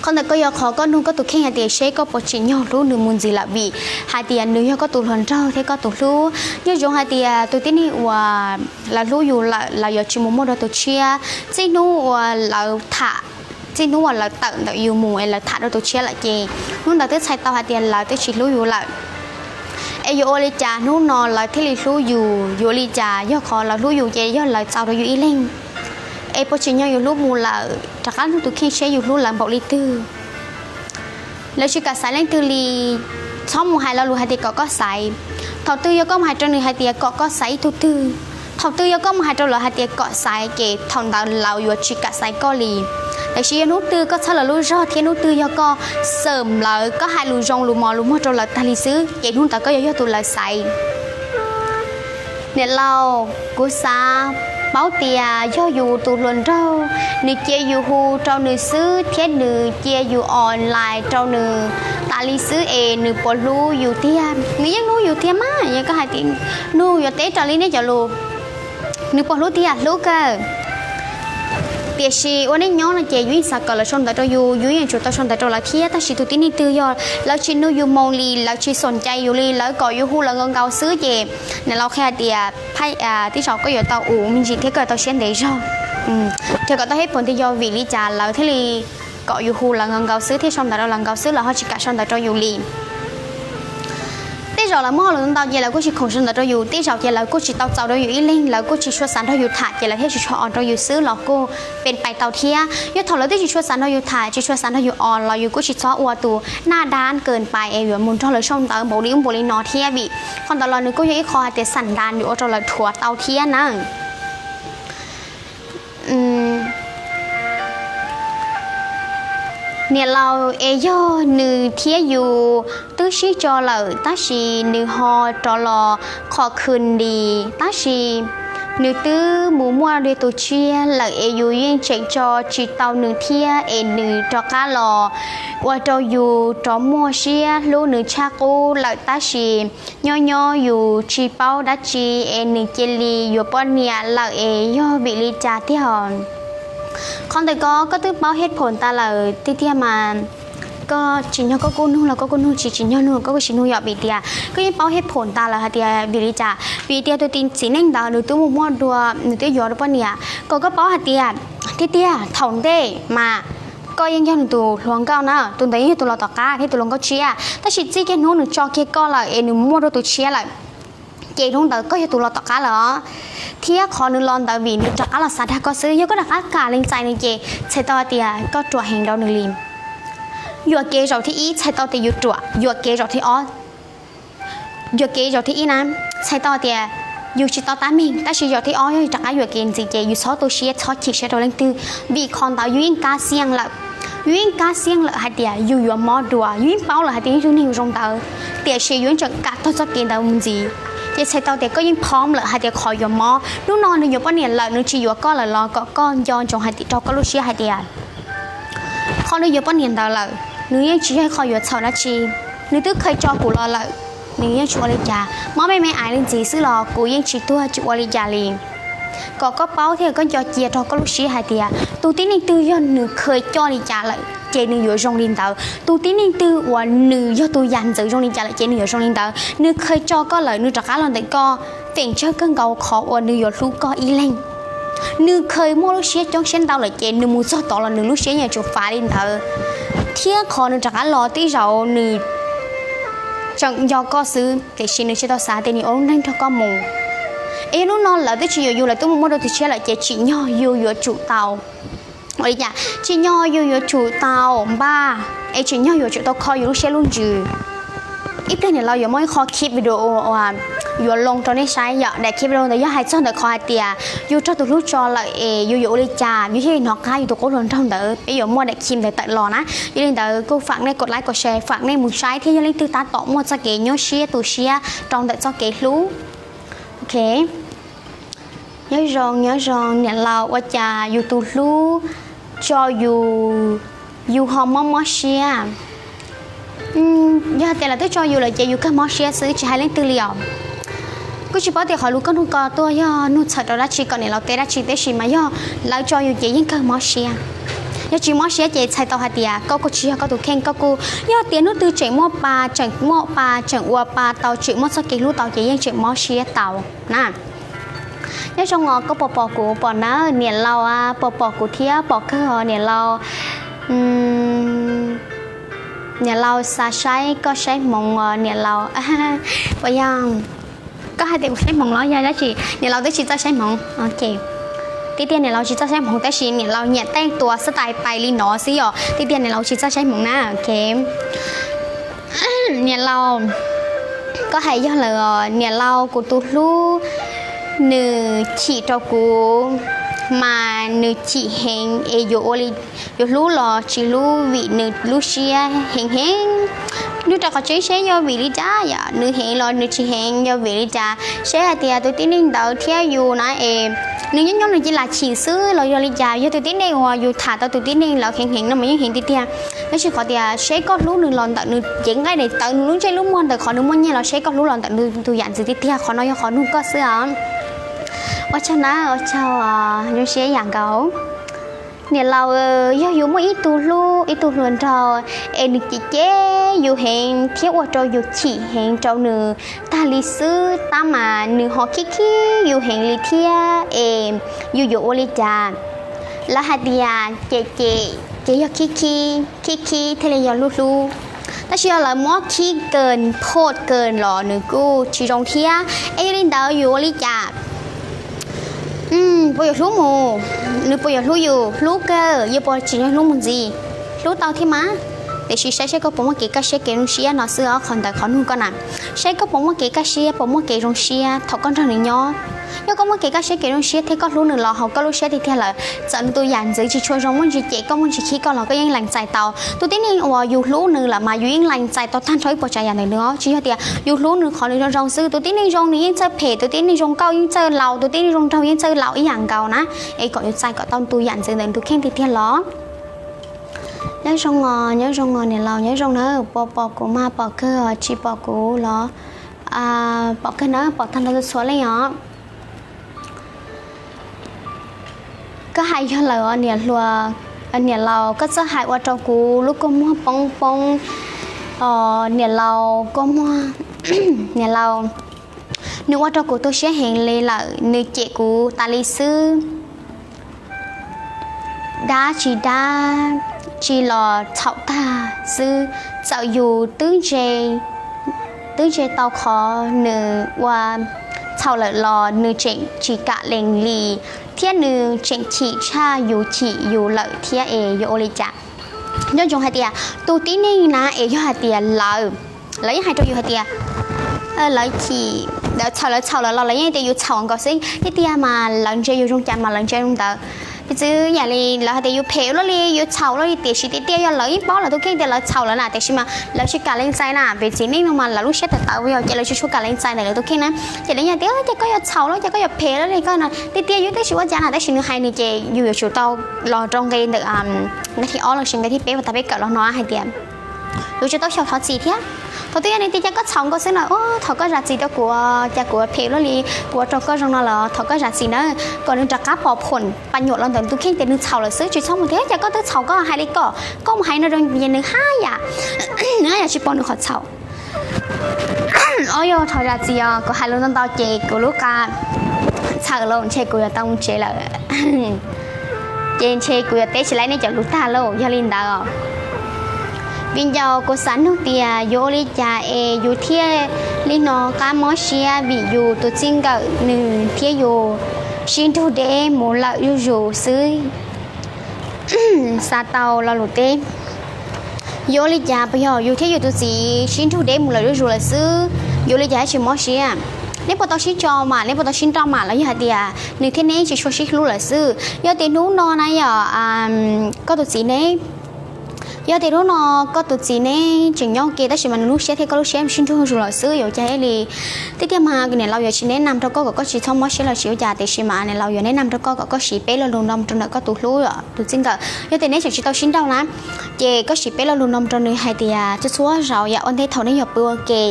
Qhov ntawm koj yog qhov koj nug koj tus kheej hais tias seb koj puas tsim nyog hlub nws mus ntxiv lawm, vim hais tias nws yog koj tus hluas nraug thiab koj tus hlub. Nyob zoo hais tias tus tib neeg uas lawv hlub yus lawm lawv yuav tsis mus muaj dua tus tshiab. Txij hnub uas lawv tham, txij hnub uas lawv tawm ntawm yus mus es lawv tham dua tus tshiab lawm ces hnub ntawd twb txhais tau hais tias lawv twb tsis hlub yus lawm. Es yuav ua li cas hnub no lawv thiaj li hlub yus? Yuav ua li cas? Yog qhov lawv hlub yus ces yog lawv txaus rau yus ib leeg. Es puas tsim nyog yus hlub mus lawm? Rov qab nug tus kheej seb yus hlub lawv npaum li twg. Lawv tsis kam xaiv leej twg li. Txhob mus hais lo lus hais tias kom koj xaiv. Thaum twg yog koj mus hais rau nws hais tias kom koj xaiv ib tug twg, thaum twg yog koj mus hais rau lawv hais tias kom xaiv ces thaum ntawd lawv yuav tsis kam xaiv koj li. Tiam sis yog hnub twg koj txhawb lawv lub zog thiab hnub twg yog koj xawm lawv, koj hais lus zoo lus mos lus muag rau lawv tag li xwb ces hnub ntawd koj yuav yog tus lawv xaiv. Niam laus, kuv xav paub tias yog yus tus hluas nraug, nws cia yus hu rau nws xwb thiab nws cia yus online rau nws tas li xwb es nws puas hlub yus tiag? Nws yeej hlub yus tiag mas, yog koj hais tias nug yuav teb raws li nej cov lus, nws puas hlub tiag? Hlub kawg. Tiam sis ua neej nyob no ces yus yeej xav kom lawv sau ntawv rau yus, yus yeej yuav tsum tau sau ntawv rau lawv thiab. Tab sis tus tib neeg twg yog lawv tsis nug yus moo li, lawv tsis xom cai yus li, lawv kom yus hu lawv nkaus nkaus xwb ces niam laus qhia hais tias, tib zaug koj yuav tau ua me ntsis thiab koj yuav tau siab ntev zog. Thiab kom tau hej phoom tias yog vim li cas lawv thiaj li kom yus hu lawv nkaus nkaus xwb thiab sau ntawv rau lawv nkaus xwb, lawv ho tsis kam sau ntawv rau yus li. Tej zaum lawv muaj hauj lwm ntau ces lawv kuj tsis khoom sau ntawv rau yus, tej zaum ces lawv kuj tsis tau txaus rau yus ib leeg, lawv kuj tsis tshua xav nrog yus tham ces lawv thiaj tsis tshua os rau yus xwb los kuj pes pais tau thiab. Yog thaum lawv twb tsis tshua xav nrog yus tham, tsis tshua xav nrog yus os los yus kuj tsis txhob ua tus naj dab kawg pais es yuav mus nrog lawv sau ntawv npaum li ub npaum li no thiab, vim qhov ntawd los nws kuj yog ib qho hais tias xam ntas nws ua rau lawv dhuav tau thiab na. Niam laus, es yog nws thiab yus twb sib tso lawm tab sis nws ho rov los qhov khw li, tab sis nws twb mus muaj dua tus tshiab lawm es yus yeej tseem tso tsis tau nws thiab es nws rov qab los ua rau yus rov muaj siab hlub nws tshaj qub lawm tab sis nyob nyob yus tsis paub dab tsi es nws cia li yuav poj niam lawm es yog vim li cas tiag? Qhov ntawm ko koj twb paub hej phoom tas lawm tiag tiag mas. Koj tsim nyog koj kuj nug los koj kuj nug, tsis tsim nyog nug koj kuj tsis nug, yog vim tias koj yeej paub hej phoom tas lawm hais tias vim li cas. Vim tias tus txiv neej ntawd nws twb mus muaj dua, nws twb yuav dua poj niam, kom koj paub hais tias tiag tiag thaum ntej mas koj yeej yog nws tus hluas nkauj na, tus ntawd yeej yog tus los tom qab thiab tus hluas nkauj tshiab, tab sis txij kiag hnub nws tso kiag koj lawm es nws muaj dua tus tshiab lawm ces hnub ntawd koj yog tus los tom qab lawm os. Thiab qhov nws los ntawd vim nws rov qab los xav dag koj xwb, yog koj rov qab kam lees txais nws ces txhais tau tias koj ruam heev rau nws li. Yuam kev zaum thib ib txhais tau tias yus ruam, yuam kev zaum thib ob, yuam kev zaum thib ib na, txhais tau tias yus tsis tau tab meeg, tab sis zaum thib ob yog rov qab yuam kev ntxiv ces yus txhob tu siab txhob chim siab rau leej twg, vim qhov ntawd yus yeej kab xiaj lawm. Yus yeej kab xiaj lawm hais tias yus yuav mob dua, yus yeej paub lawm hais tias yus yog tus neeg zoo ntawd, tiam sis yus yeej tseem kam taug txoj kev ntawd mus ntxiv, ces txhais tau tias koj yeej phob lawm hais tias qhov yuav mob. Hnub no nws yuav poj niam lawm nws tsis yuav koj lawm los kom koj nco ntsoov hais tias rau koj lub siab hais tias qhov nws yuav poj niam ntawd lawm, nws yeej tsis yog ib qho yuav txhaum dab tsi. Nws twb khaws tso kuv los lawm, nws yeej tsis ua li cas, mob me me ais li ntxiv xwb los kuv yeej tsis tuag tsis ua li cas li. Kom koj paub thiab koj nco cia rau koj lub siab hais tias tus tib neeg twg yog nws khaws coj li cas lawm ces nws yuav zoo li ntawd, tus tib neeg twg uas nws yog tus yam ntxwv zoo li cas lawm ces nws yuav zoo li ntawd. Nws khaws tso koj lawm nws rov qab los ntawm koj, feem tsawg kawg nkaus qhov uas nws yuav hlub koj ib leeg. Nws khaws muaj lub siab coob siab ntau lawm ces nws mus txog tod los nws lub siab yeej yuav tsum fav li ntawd. Thiab qhov nws rov qab los tej zaum nws tseem nco koj xwb tiam sis nws tsis tau xav tias nws ua lub neej nrog koj mus. Es yog hnub no lawv twb tsis yuav yus, lawv twb mus muaj dua tus tshiab lawm ces tsim nyog yus yuav tsum tau ua li cas? Tsim nyog yus yuav tsum tau npaj, es tsim nyog yuav tsum tau kho yus lub siab lub ntsws. Ib pliag niam laus yuav muaj ib qho clip video uas yuav loo rau nej saib yom. Daim clip video ntawd yog hais txog ntawm qhov hais tias yus raug tus hlub tso lawm es yus yuav ua li cas, yus thiaj li hnov qab yus tus qub hluas nraug ntawd. Peb yuav muaj daim clip ntawd tawm los na. Yog li ntawd kuj fam nej kom like kom share, fam nej mus saib thiab yog leej twg tab tom muaj txoj kev nyuaj siab tu siab rau ntawm txoj kev hlub. Ok, nyob zoo nyob zoo niam laus, ua cas yus tus hlub tso yus, yus ho mob mob siab? Yog hais tias lawv twb tso yus lawm ces yus kawg mob siab xwb tsis hais leej twg li os. Kuj tsis paub tias qhov lus koj nug ko tuaj yog nug txhawm rau dab tsi, kom niam laus teb dab tsi, tab sis mas yog lawv tso yus ces yeej kawg mob siab. Yog tsis mob siab ces txhais tau hais tias koj kuj tsis yog koj tus kheej, koj kuj yog tias hnub twg tseem muaj pa, tseem muaj pa, tseem ua pa tau, tseem muaj txoj kev hlub tau ces yeej tseem mob siab tau na. Nyob zoo os, koj puas pom kuv pom na niam laus, puas pom kuv thiab pom kawg os niam laus. Niam laus xav saib koj saib hmoov os niam laus. Puas yog koj hais tias kuv saib hmoov los yog dab tsi? Niam laus twb tsis txawj saib hmoov. Tiag tiag niam laus tsis txawj saib hmoov tab sis niam laus nyiam tej tua xab tais pais li no xwb os. Tiag tiag niam laus tsis txawj saib hmoov na. Niam laus, koj hais yog lawm os niam laus, kuv tus hlub nws chim rau kuv mas nws chim heev es yuav ua li, yuav hlub los tsis hlub vim nws lub siab heev heev. Nug rau qhov tseeb seb yog vim li cas yom, nws heev los nws tsis heev yog vim li cas, seb hais tias tus tib neeg ntawd thiab yus na es nws nyob nyob nws cia li chim xwb los yog li cas, yog tus tib neeg uas yus tham tau tus tib neeg lawv heev heev no mas yeej heev tiag tiag. Tab sis qhov tias seb koj hlub nws los ntawm nws cev nqaij daim tawv nws lub ntsej lub muag ntawm qhov nws muaj nyiaj los seb koj hlub los ntawm nws tus yam ntxwv tiag tiag, qhov no yog qhov nug koj xwb os. Ua tsaug na, ua tsaug, zoo siab ib yam nkaus. Niam laus, yog yus muaj ib tug hlub ib tug hluas nraug es nws cem cem yus heev thiab ua rau yus chim heev rau nws tag li xwb tab mas nws ho khib khib yus heev li thiab es yus yuav ua li cas? Lawv hais tias cem cem ces yog khib khib, khib khib thiaj li yog hlub hlub. Tab sis yog lawv muab khib kawg phoj kawg los nws kuj tsis zoo thiab. Es yog li ntawd yuav ua li cas? Puas yuav hlub mus? Nws puas yuav hlub yus? Hlub kawg, yuav puas tsim nyog hlub mus ntxiv? Hlub tau thiab mas. Tiam sis saib seb koj puas muaj kev kaj siab kev zoo siab no xwb os, qhov ntawd qhov nug koj na. Saib koj puas muaj kev kaj siab puas muaj kev zoo siab thaum koj nrog nws nyob. Yog koj muaj kev kaj siab kev zoo siab thiab koj hlub nws los haum koj lub siab tiag tiag lawm, txawm nws tus yam ntxwv tsis tshua zoo, muaj ntsis cem koj muaj ntsis khib koj los koj yeej lees txais tau. Tus tib neeg uas yus hlub nws lawm mas yus yeej lees txais tau tag nrho ib puas tsav yam ntawm nws os. Tsis yog tias yus hlub nws qhov nws zoo zoo xwb, tus tib neeg zoo nws yeej txawj phem, tus tib neeg zoo nkauj yeej txawj laus, tus tib neeg zoo nraug yeej txawj laus ib yam nkaus na. Es kom yus txais kom tau tus yam ntxwv ntawm tus kheej tiag tiag los. Nyob zoo os, nyob zoo os niam laus, nyob zoo na, puas pom kuv mas pom kawg os, tsis pom kuv los pom kawg na, pom tag nrho txhua leej os. Koj hais yog lawm os niam hluas, niam laus, koj txawj hais ua rau kuv lub kua muag poob poob os niam laus, kua muag, niam laus. Nws ua rau kuv tu siab heev li lawm, nws cem kuv tas li xwb. Dab tsis dab, tsis los txhaum tag xwb. Txawm yus twb ntse, twb ntse tau qhov nws ua txhaum lawm los nws tseem tsis kam lees li, thiab nws tseem chim tshaj yus chim yus lawm thiab es yuav ua li cas? Nco ntsoov hais tias tus tib neeg na es yog hais tias lawv, lawv yeej hais rau yus hais tias lawv chim, lawv txhaum, lawv txhaum lawm los lawv yeej tias yus txhaum nkaus xwb. Tiag tiag mas lawv ntsia yus zoo cas mas lawv ntsia zoo ntawd. Piv txwv yam li lawv hais tias yus phem luaj li, yus txhaum luaj li, tiam sis tiag tiag yog lawv yeej paub lawv tus kheej tias lawv txhaum lawm na, tiam sis mas lawv tsis kam lees txais na. Piv txwv neej no mas lawv lub siab tawv tawv yog ces lawv tsis tshua kam lees txais ntawm lawv tus kheej na. Ces lawv yeej tias ces koj yuav txhaum los ces koj yuav phem luaj li koj no, tiag tiag yus twb tsis ua cas na, tab sis nws hais nws ces yus yuav tsum tau los rau nqe ntawm nqe thib ob los sis nqe thib peb uas tas peb kawm los no hais tias yuav tsum tau xyaum thov txim thiab. Thaum twg yog nws tias cas koj txhaum nkaus xwb na, thov koj zam txim rau kuv, cas kuv phem luaj li, kuv ua rau koj zoo no los thov koj zam txim na, kom nws rov qab pom phom pa nyuam los ntawm tus kheej tias nws txhaum lawm xwb, tsis txhob mus tias cas koj twb txhaum koj hais li ko, koj mus hais no rau nws haj yam, nws haj yam tsis pom nws qhov txhaum. Ob yog thov zam txim os, kuv hais lus ntau ntau ces kuv lub qa txhawm los ntshe kuv yuav tau mus tsev lawm. Ces ntshe kuv yuav teb tsis laib nej cov lus tag lauj. Yog li ntawd, viv ncaus, kuv xav nug tias yuav ua li cas es yus thiaj li hnov qab mob siab vim yus tus txij nkawm nws thiab yus sib nrug deb mus lawm zuj zus xwb. Xav tau lo lus teb. Yuav ua li cas, puas yog yus thiab yus tus txiv sib nrug deb mus lawm zuj zus lawm xwb, yuav ua li cas thiaj tsis mob siab? Neb puas tau sib tso mas, neb puas tau sib nrauj mas, los yog hais tias nws thiab neb tsis tshua sib hlub lawm xwb? Yog tias hnub no na yog koj tus txiv neb, yog tias hnub no koj tus txiv neb tseem nyob ua ke tab sis mas nws lub siab thiab koj lub siab sib nrug zuj zus lawm xwb, yuav ua cas li? Tiag tiag mas niam laus yuav tsis neb nam rau koj kom koj tsis txhob mob siab los tsis ua cas, tiam sis mas niam laus yuav neb nam rau koj kom koj siv peb lo lus no rau ntawm koj tus hlub, tus txij nkawm. Yog tias neb tseem tsis tau sib nrauj na, ces koj siv peb lo lus no rau nws hais tias txhua txhua zaus yam ua ntej thaum neb yuav pw ua ke,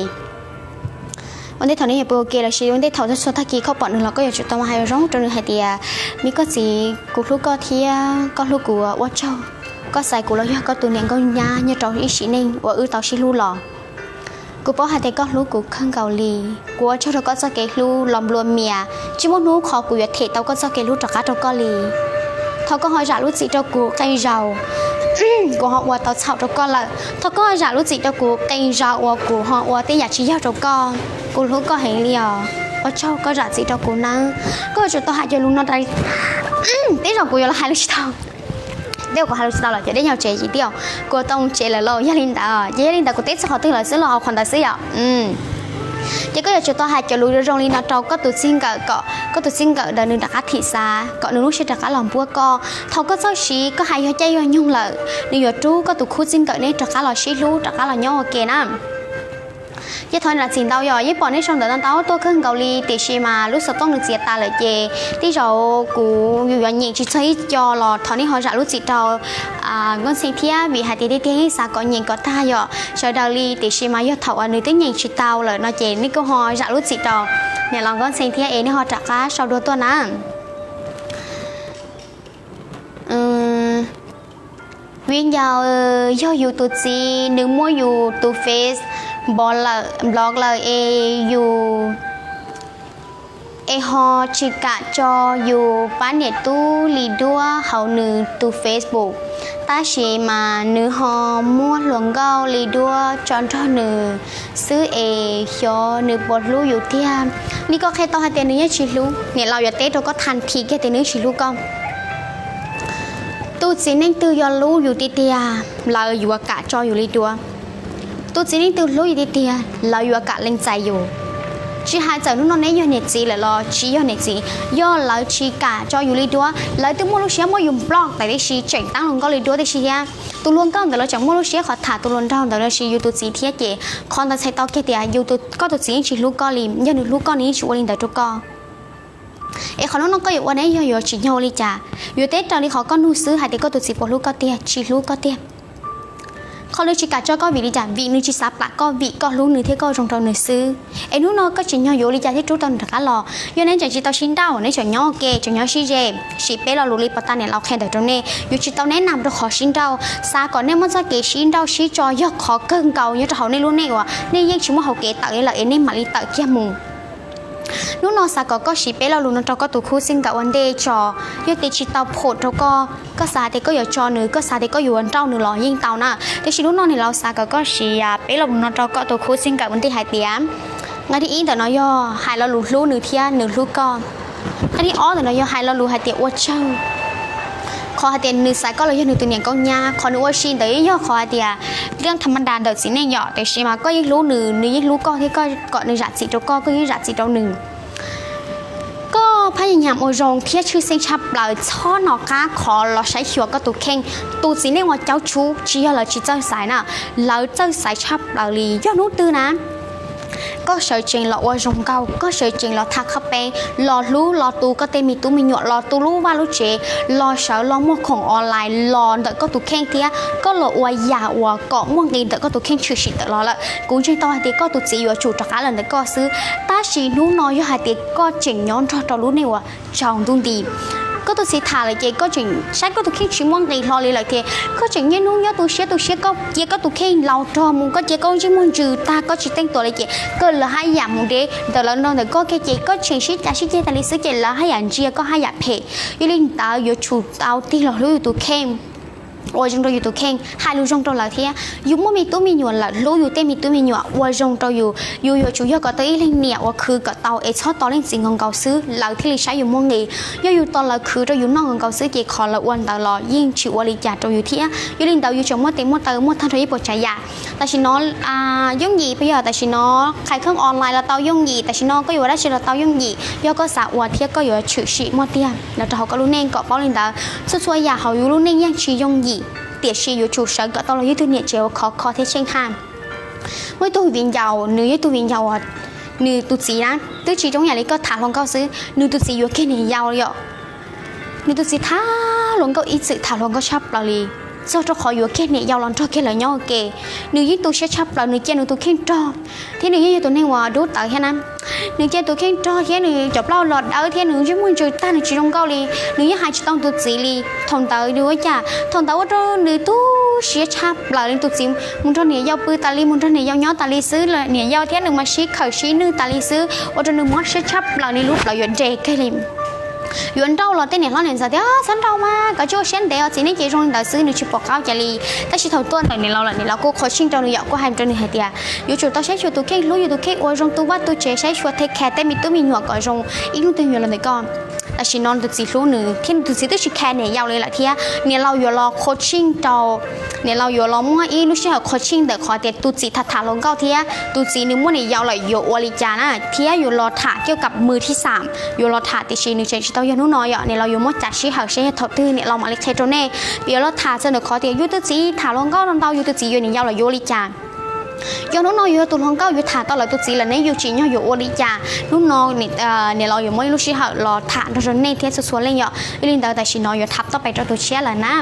ua ntej thaum neb yuav pw ua ke los sis ua ntej thaum txhua txhua tag kis koj pom nws los koj yuav tsum tau mus hais zoo zoo rau nws hais tias, me koj txiv, kuv hlub koj thiab koj hlub kuv, ua tsaug. koj xaiv kuv los yog koj tus niam nkauj nyab nyob rau ib sim neej uas wb tau sib hlub los. Kuv paub hais tias koj hlub kuv kawg nkaus li. Kuv ua tsaug rau koj txoj kev hlub los nplua mias, tsis muaj hnub qhov kuv yuav them tau koj txoj kev hlub rov qab rau koj li. Thov koj ho zam lub txim rau kuv qee zaus, kuv ho ua tau txhaum rau koj lawm. Thov koj ho zam lub txim rau kuv qee zaus uas kuv ho ua tej yam tsis yog rau koj. Kuv hlub koj heev li os. Ua tsaug koj zam txim rau kuv nawb. Koj yuav tsum tau hais cov lus no rau, tej zaum kuv yuav los hais lus tsis tau. Tej zaum kuv hais lus tsis tau los cov dej nyob tsev ces tias kuv tau mus tsev lawm lauj. Yog li ntawd ces yog li ntawd kuv teb txog qhov twg lawm xwb los hais qhov ntawd xwb yom. Ces koj yuav tsum tau hais cov lus zoo zoo li no rau koj tus txij nkawm kom koj tus txij nkawm ntawd nws rov qab thim xav kom nws lub siab rov qab los npuab koj. Thaum koj txawj siv koj hais yog caij yog nyoog lawm, nws yuav rub koj tus khub txij nkawm nej rov qab los sib hlub rov qab los nyob ua ke na. Ces thov zam txim ntau yom, yeej pom nej sau ntawv no ntau tuaj kawg nkaus li tiam sis mas lub xov tooj nws txiav tas lawm ces tej zaum kuv yus yuav nyeem tsis txog ib co los thov nej ho zam lub txim rau Nkauj Ntxhee thiab vim hais tias tiag tiag yeej xav kom nyeem kom tag yom sawv daws li tiam sis mas yog thaum uas nws twb nyeem tsis tau lawm no ces nej kuj ho zam lub txim rau niam laus Nkauj Ntxhee thiab es nej ho rov qab sau dua tuaj na. Viv ncaus, yog yus tus txiv nws muab yus tus Face block lawm, block lawm es yus, es ho tsis kam tso yus pab niam tub li duab hauv nws tus Facebook, tab sis mas nws ho muab hluas nkauj li duab tso nrog nws xwb es xyov nws puas hlub yus tiag. Li koj qhia tau hais tias nws yeej tsis hlub, niam laus yuav teb rau koj thas this kiag tias nws yeej tsis hlub koj. Tus txiv neej twg yog hlub yus tiag tiag, lawv yuav kam tso yus li duab. Tus txiv neej twg hlub yus tiag tiag, lawv yuav kam lees txais yus. Tsis hais txawm hnub no neb yog niam txiv lawm los tsis yog niam txiv, yog lawv tsis kam tso yus li duab, lawv twb muaj lub siab muab yus block tas tib si, tseem tab hluas nkauj li duab tib si thiab. Tus hluas nkauj ntawd los tseem muaj lub siab qhov tham tus hluas nraug ntawd los sis yus tus txiv thiab ces qhov ntawd txhais tau kiag tias yus tus, koj tus txiv yeej tsis hlub koj li, yog nws hlub koj nws yeej tsis ua li ntawd rau koj. Es qhov hnub no koj yuav ua neb yog yuav tsim nyog ua li cas? Yuav teb raws li qhov koj nug xwb hais tias koj tus txiv puas hlub koj tiag, tsis hlub koj tiag. Qhov nws tsis kam tso koj vim li cas? Vim nws tsis xav plam koj, vim koj hlub nws thiab koj zoo rau nws xwb. Es hnub no koj tsim nyog yuav ua li cas thiaj rub tau nws rov qab los? Yog neb tseem tsis tau sib nrauj, neb tseem nyob ua ke, tseem nyob sib ze, siv peb lo lus li puas tas niam laus qhia ntawd rau nej, yuav tsis tau neb nab rau qhov sib nrauj. Xav kom nej muaj txoj kev sib nrauj sib tso yog qhov kawg nkaus nyob rau hauv nej lub neej uas nej yeej tsis muaj hauv kev tawm li lawm es nej mam li tawm kiag mus. Hnub no xav kom koj siv peb lo lus no rau koj tus khub txij nkawm ua ntej tso. Yog tias tsis tau phom rau koj, koj xav tias koj yuav tso nws, koj xav tias koj yuav nrauj nws los yeej tau na. Tiam sis hnub no niam laus xav kom koj siv peb lo lus no rau koj tus khub txij nkawm ua ntej hais tias, nqe thib ib ntawm no yog hais lo lus hlub nws thiab nws hlub koj. Nqe thib ob ntawm no yog hais lo lus hais tias ua tsaug. Qhov hais tias nws xaiv koj los yog nws tus niam nkauj nyab, qhov nws ua si ntawd yeej yog qhov hais tias lia tha ma da ntawm txiv neej yom, tiam sis mas koj yeej hlub nws, nws yeej hlub koj thiab koj kom nws zam txim rau koj, koj yeej zam txim rau nws. Koj phab nyas nyam ua zoo thiab tshwj xeeb tshaj plaws, txhob hnov qab qhov los saib xyuas koj tus kheej. Tus txiv neej uas caub tshub tsis yog lawv tsis txawj xaiv na, lawv txawj xaiv tshaj plaws li. Yog hnub twg na koj sawv tsees los ua zoo nkauj, koj sawv tsees los tha qhab peeb, los hlub los tu koj tej me tub me nyuam, los tu lub vaj lub tsev, los sawv los muag khoom online los ntawm koj tus kheej thiab koj los ua yam uas kom muaj nqis ntawm koj tus kheej tshwm sim tawm los lawm, kuv ntseeg tau hais tias koj tus txiv yuav tsum rov qab los ntawm koj xwb. Tab sis hnub no yog hais tias koj tseem nyob nrog rau lub neej uas tsaus ntuj nti, koj tus txiv tham lawm ces koj tseem saib koj tus kheej tsis muaj nqis hlo li lawm tias koj tseem niaj hnub nyob tu siab tu siab, koj cia koj tus kheej laus rog mus, koj cia koj ntsej muag ntsws tag, koj tsis teej tuam li ces koj lawv haj yam mus deb ntawm lawv nrog ntawm koj kiag ces koj tseem sib cav sib ceg tas li xwb ces lawv haj yam ntsia koj haj yam phem. Yog li ntawd yuav tsum tau tig los hlub yus tus kheej, ua zoo rau yus tus kheej, hais lus zoo rau lawv thiab. Yus muaj me tub me nyuam lawm, hlub yus tej me tub me nyuam, ua zoo rau yus. Yus yuav tsum yog kom tau ib leeg niam uas khwv kom tau es txhob tos leej txiv nkaus nkaus xwb lawv thiaj li saib yus muaj nqis. Yog yus tos lawv khwv rau yus noj nkaus nkaus xwb ces qhov lawv ua ntawd los yeej tsis ua li cas rau yus thiab. Yog li ntawd yus tseem muaj tes muaj taw muaj tag nrho ib puas tsav yam. Tam sim no yooj yim, yog tam sim no khais kheej online los tau yooj yim, tam sim no koj yuav ua dab tsi los tau yooj yim, yog koj xav ua thiab koj yuav tshwm sim muaj tiag los rau hauv koj lub neej kom paub li ntawd. Txhua txhua yam hauv yus lub neej yeej tsis yooj yim, tiam sis yuav tsum sawv kom tau los yog ib tug niam tsev uas khov kho thiab tsheej haj. Muaj ib tug viv ncaus, nws yog ib tug viv ncaus uas nws tus txiv na twb tsis zoo yam li koj tham hluas nkauj xwb, nws tus txiv yuav kiag niam yau li os. Nws tus txiv tham hluas nkauj ib txwm tham hluas nkauj tshaj plaws li, txog rau qhov yuav kiag niam yau los nrog kiag lawv nyob ua ke. Nws yeej tu siab tshaj plaws, nws cia nws tus kheej rog thiab nws yeej yog tus neeg uas dub tawv thiab na. Nws cia tus kheej rog thiab nws cov plaub los dawb thiab nws ntsej muag ntsws tag, nws tsis zoo nkauj li, nws yeej hais tsis tau tus txiv li. Thaum ntawd nws ua cas, thaum ntawd ua rau nws tu siab tshaj plaws li. Tus txiv mus nrog niam yau pw tas li, mus nrog niam yau nyob tas li xwb, niam yau thiab nws mas sib khawm sib nwj tas li xwb, ua rau nws mob siab tshaj plaws, nws lub plawv yuav nres kawg li. Yuav nrauj los tej niam hlob niam ntxawm tias txhob nrauj mas, koj tsis ua siab ntev os, txiv neej ces zoo li ntawd xwb, nws tsis pom qab ua cas li. Tab sis thaum tuaj ntawm niam laus lawm, niam laus kuj qhov tseeb rau nws yom, kuj hais rau nws hais tias yuav tsum tau saib xyuas tus kheej, hlub yus tus kheej, ua zoo tu vaj tu tsev, saib xyuas thev kha tej me tub me nyuam kom zoo, ib hnub twg yuav los ntawm koj. Tam sim no tus txiv hlub nws thiab, tus txiv twb tsis kha niam yau li lawm thiab. Niam laus yuav los qhuas tsheej rau, niam laus yuav los muab ib lub sij hawm qhuas tsheej ntawm qhov tias tus txiv tham tham hluas nkauj thiab tus txiv nws muaj niam yau lawm yuav ua li cas na, thiab yuav los tham kiaj kam mws thij xam, yuav los tham, tiam sis nws tseem tsis tau yog hnub no yom, niam laus yuav muab tsav sij hawm saib yog thaum twg niam laus mam li qhia rau nej. Yuav los tham txog ntawm qhov tias yus tus txiv tham hluas nkauj no ntau, yus tus txiv yuav niam yau lawm yuav ua li cas. Yog hnub no yus yog tus hluas nkauj yuav tham tau lawv tus txiv lawm ne, yus tsim nyog yuav ua li cas. Hnub no niam laus yuav muab ib lub sij hawm los tham nrog rau nej thiab txhua txhua leej yom. Yog li ntawd tam sim no yuav tham toj pais rau tus tshiab lawm na.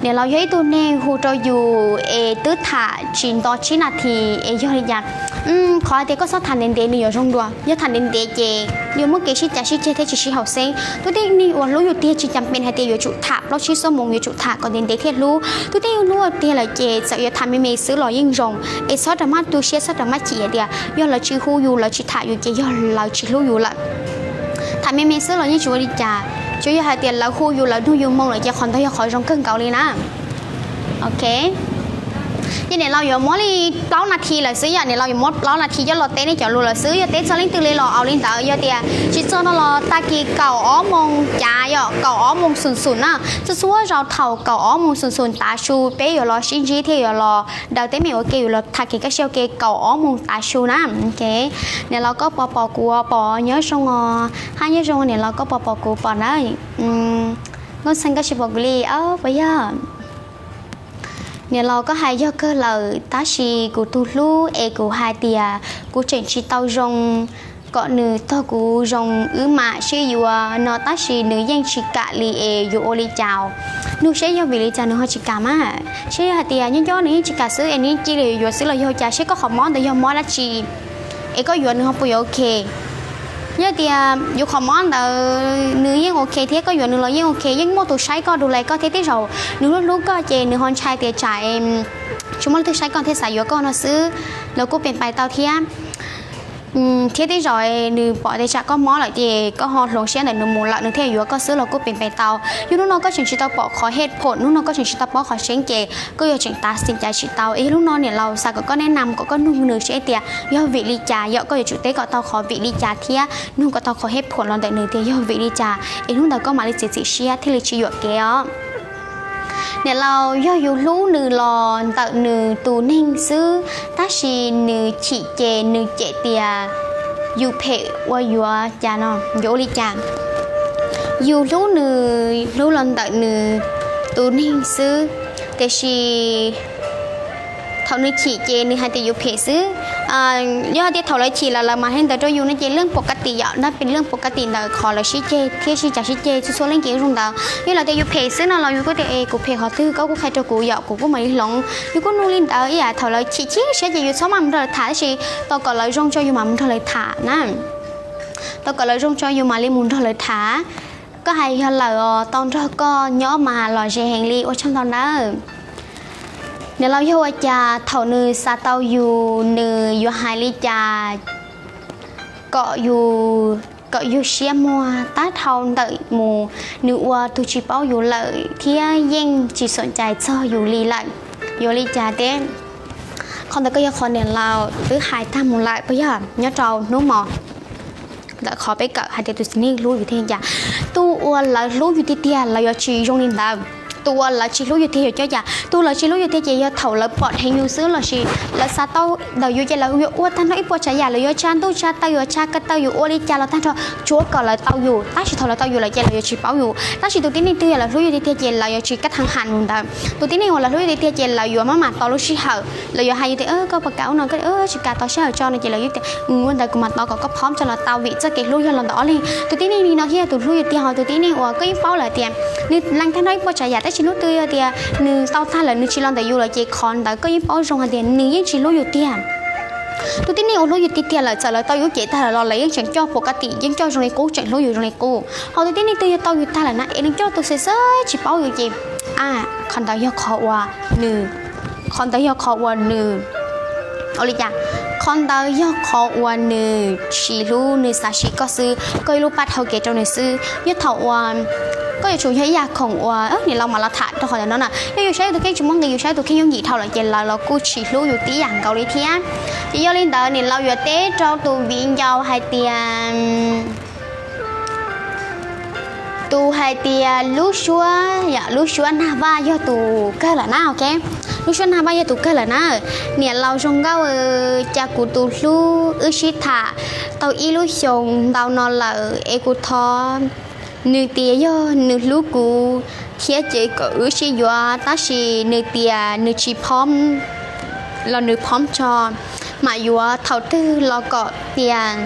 Niam laus yog ib tug neeg hu rau yus es twb tham tsis nto tsib nas this es yog li cas? Qhov tias koj txhob tham ntev ntev nws yuav zoo dua, yog tham ntev ntev ces yuav muaj kev sib cav sib ceg thiab tsis sib haum xeeb. Tus tib neeg uas hlub yus tiag tsis cas pes hais tias yuav tsum tham plaub tsib xuab moos, yuav tsum tham kom ntev ntev thiaj hlub. Tus tib neeg hlub tiag lawm ces txawm yuav tham me me xwb los yeej zoo. Es txhob rov maj tu siab, txhob rov maj chim hais tias yog lawv tsis hu yus, lawv tsis tham yus ces yog lawv tsis hlub yus lawm. Tham me me xwb los yeej tsis ua li cas, tsuas yog hais tias lawv hu yus, lawv nug yus moo lawm ces qhov ntawd yog qhov zoo kawg nkaus li na. Ok, ces niam laus yuav muab li plaub nas this lawm xwb yom, niam laus yuav muab plaub nas this coj los teb nej cov lus lawm xwb, yog teb txog leej twg li los au li ntawd, yog tias tsis txog no los tag kis kaum ob moos cav yom, kaum ob moos xum xum na, txhua txhua zaus thaum kaum ob moos xum xum tav su peb yuav los sib ntsib thiab yuav los daws teeb meem ua ke, yuav los tham kev kaj siab ua ke kaum ob moos tav su na. Niam laus koj puas pom kuv? Pom, nyob zoo os, hab nyob zoo niam laus, koj puas pom kuv? Pom na. Nkauj Xeeb koj tsis pom kuv li os puas yog? Niam laus koj hais yog kawg lawm, tab sis kuv tus hlub es kuv hais tias kuv tseem tsis tau zoo kom nws tog kuv zoo, wb mam sib yuav no tab sis nws yeej tsis kam li es yuav ua li cas? Nug seb yog vim li cas nws ho tsis kam mas, seb yog hais tias nyob nyob nws yeej tsis kam xwb es nws yeej cia li yuav xwb los yog cas, seb koj qhov mob ntawd yog mob dab tsi es koj yuav nws ho puas yuav ok? Yog tias yuav qhov mob ntawd nws yeej ok thiab koj yuav nws los yeej ok, yeej muaj tus saib koj du lais koj thiab, tej zaum nws hlub hlub koj ces nws ho ntshai tias tsam tsis muaj leej twg saib koj thiaj xav yuav koj no xwb los kuj pes pais tau thiab. Thiab tej zaum nws pom tias tsam koj mob lawm ces koj ho hloov siab ntawm nws mus lawm nws thiaj yuav koj xwb los kuj pes pais tau. Yog hnub no koj tseem tsis tau pom qhov hej phom, hnub no koj tseem tsis tau paub qhov tseeb ces koj yuav tseem tav xim cav tsis tau. Es yog hnub no niam laus xav kom koj neb nam kom koj nug nws seb tias yog vim li cas yom, koj yuav tsum teb kom tau qhov vim li cas thiab nug kom tau qhov hej phom los ntawm nws tias yog vim li cas es hnub ntawd koj mam li txiav txim siab thiaj li tsis yuam kev os. Niam laus, yog yus hlub nws los ntawm nws tus neeg xwb, tab sis nws chim ces nws cem tias yus phem ua yuav cas no, yuav ua li cas? Yus hlub nws, hlub los ntawm nws tus neeg xwb, tiam sis thaum nws chim ces nws hais tias yus phem xwb. Yog hais tias thaum lawv chim lawm lawv mam hais ntawd rau yus no ces leej pom ka tim yom, nab pes leej pom ka tim ntawm qhov lawv sib ceg thiab sib cav sib ceg txhua txhua leej ces zoo ntawd. Yog lawv tias yus phem xwb no los yus kuj tias es kuv phem qhov twg koj kuj qhia rau kuv yom, kuv kuj mam li hloov. Yus kuj nug li ntawd ib yam, thaum lawv chim chim siab ces yus txhob maj mus nrog lawv tham, tab sis tos kom lawv zoo tso yus mam mus nrog lawv tham na. Tos kom lawv zoo tso yus mam li mus nrog lawv tham. Koj hais yog lawm os, tau nrog koj nyob mas los ze heev li, ua tsaug ntau nawb. Niam laus, yog ua cas thaum nws xav tau yus nws yuav hais li cas kom yus, kom yus siab muag, tab dhau ntawm mus nws ua tug tsis paub yus lawm thiab yeej tsis xom cais txog yus li lawm, yuav li cas teb? Qhov ntawd koj yog qhov niam laus twb hais tag mus lawm puas yog? Nyob rau hnub mo ntawm qhov peb kawm hais tias tus txiv neej hlub yus thiab cas, tus uas lawv hlub yus tiag tiag lawv yuav tsis zoo li ntawd. Tus uas lawv tsis hlub yus tiag yuav coj cas? Tus lawv tsis hlub yus tiag ces yog thaum lawv pom dheev yus xwb lossis lawv xav tau ntawm yus ces lawv yuav ua tag nrho ib puas tsav yam, lawv yuav tsa ntuj tsa taw, yuav tsa ko taw, yuav ua li cas los tag nrho tsuav kom lawv tau yus, tab sis thaum lawv tau yus lawm ces lawv yuav tsis paub yus. Tab sis tus tib neeg twg yog lawv hlub yus tiag tiag ces lawv yuav tsis kab thee ham yus ntawd. Tus tib neeg uas lawv hlub yus tiag tiag ces lawv yuav maj mam tos lub sij hawm, lawv yuav hais yus tias koj puas kam ub no, tsis kam tos sij hawm tso no ces lawv yuav tias ua ntawd kuv mam tos kom koj phob tso los tau, vim txoj kev hlub yog los ntawm ob leeg. Tus tib neeg li no thiaj yog tus hlub yus tiag, ho tus tib neeg uas koj yeej paub lawm tias nws lees tag nrho ib puas tsav yam tab sis hnub twg yog tias nws tau tag lawm nws tsis los ntawm yus lawm ces qhov ntawd koj yeej paub zoo hais tias nws yeej tsis hlub yus tiag. Tus tib neeg uas hlub yus tiag tiag lawm txawm lawv tau yus cem tag lawm los lawv yeej tseem coj pom ka tim, yeej coj zoo li qub, tseem hlub yus zoo li qub. Ho tus tib neeg twg yog tau yus tag lawm na es nws coj tus xwb xwb tsis paub yus ces, a, qhov ntawd yog qhov uas nws, qhov ntawd yog qhov uas nws, ua li cas, qhov ntawd yog qhov uas nws tsis hlub, nws xav sim koj xwb, koj ib lub paj dhau kev rau nws xwb. Yog thaum uas koj yuav tsum yog ib yam khoom uas niam laus mam los tham rau qhov ntawm no na, yog yus saib tus kheej tsis muaj nqis, yus saib tus kheej yooj yim dhau lawm ces lawv los kuj tsis hlub yus tib yam nkaus li thiab. Ces yog li ntawd niam laus yuav teb rau tus viv ncaus hais tias, tus hais tias lub suab, lub suab nag vaj yog tus kawg lawm na, ok. Lub suab nag vaj yog tus kawg lawm na. Niam laus zoo nkauj, cas kuv tus hlub wb sib tham tau ib lub xyoos ntau no lawm es kuv thov nws tias yog nws hlub kuv thiab ces kom wb sib yuav, tab sis nws tias nws tsis phom los nws phom tso, mam yuav thaum twg los kom tias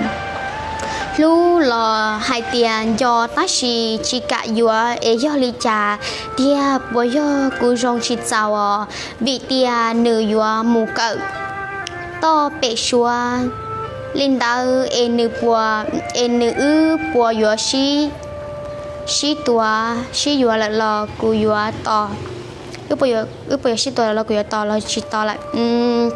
hlub los hais tias nco tab sis tsis kam yuav es yog li cas tiag, puas yog kuv zoo tsis txaus os, vim tias nws yuav mus kawm toj pem suav li ntawd es nws puas, es nws wb puas yuav sib, sib tuav sib yuav lawm los kuv yuav tos, wb puas yuav sib tuav lawm los kuv yuav tos los tsis tos lawm.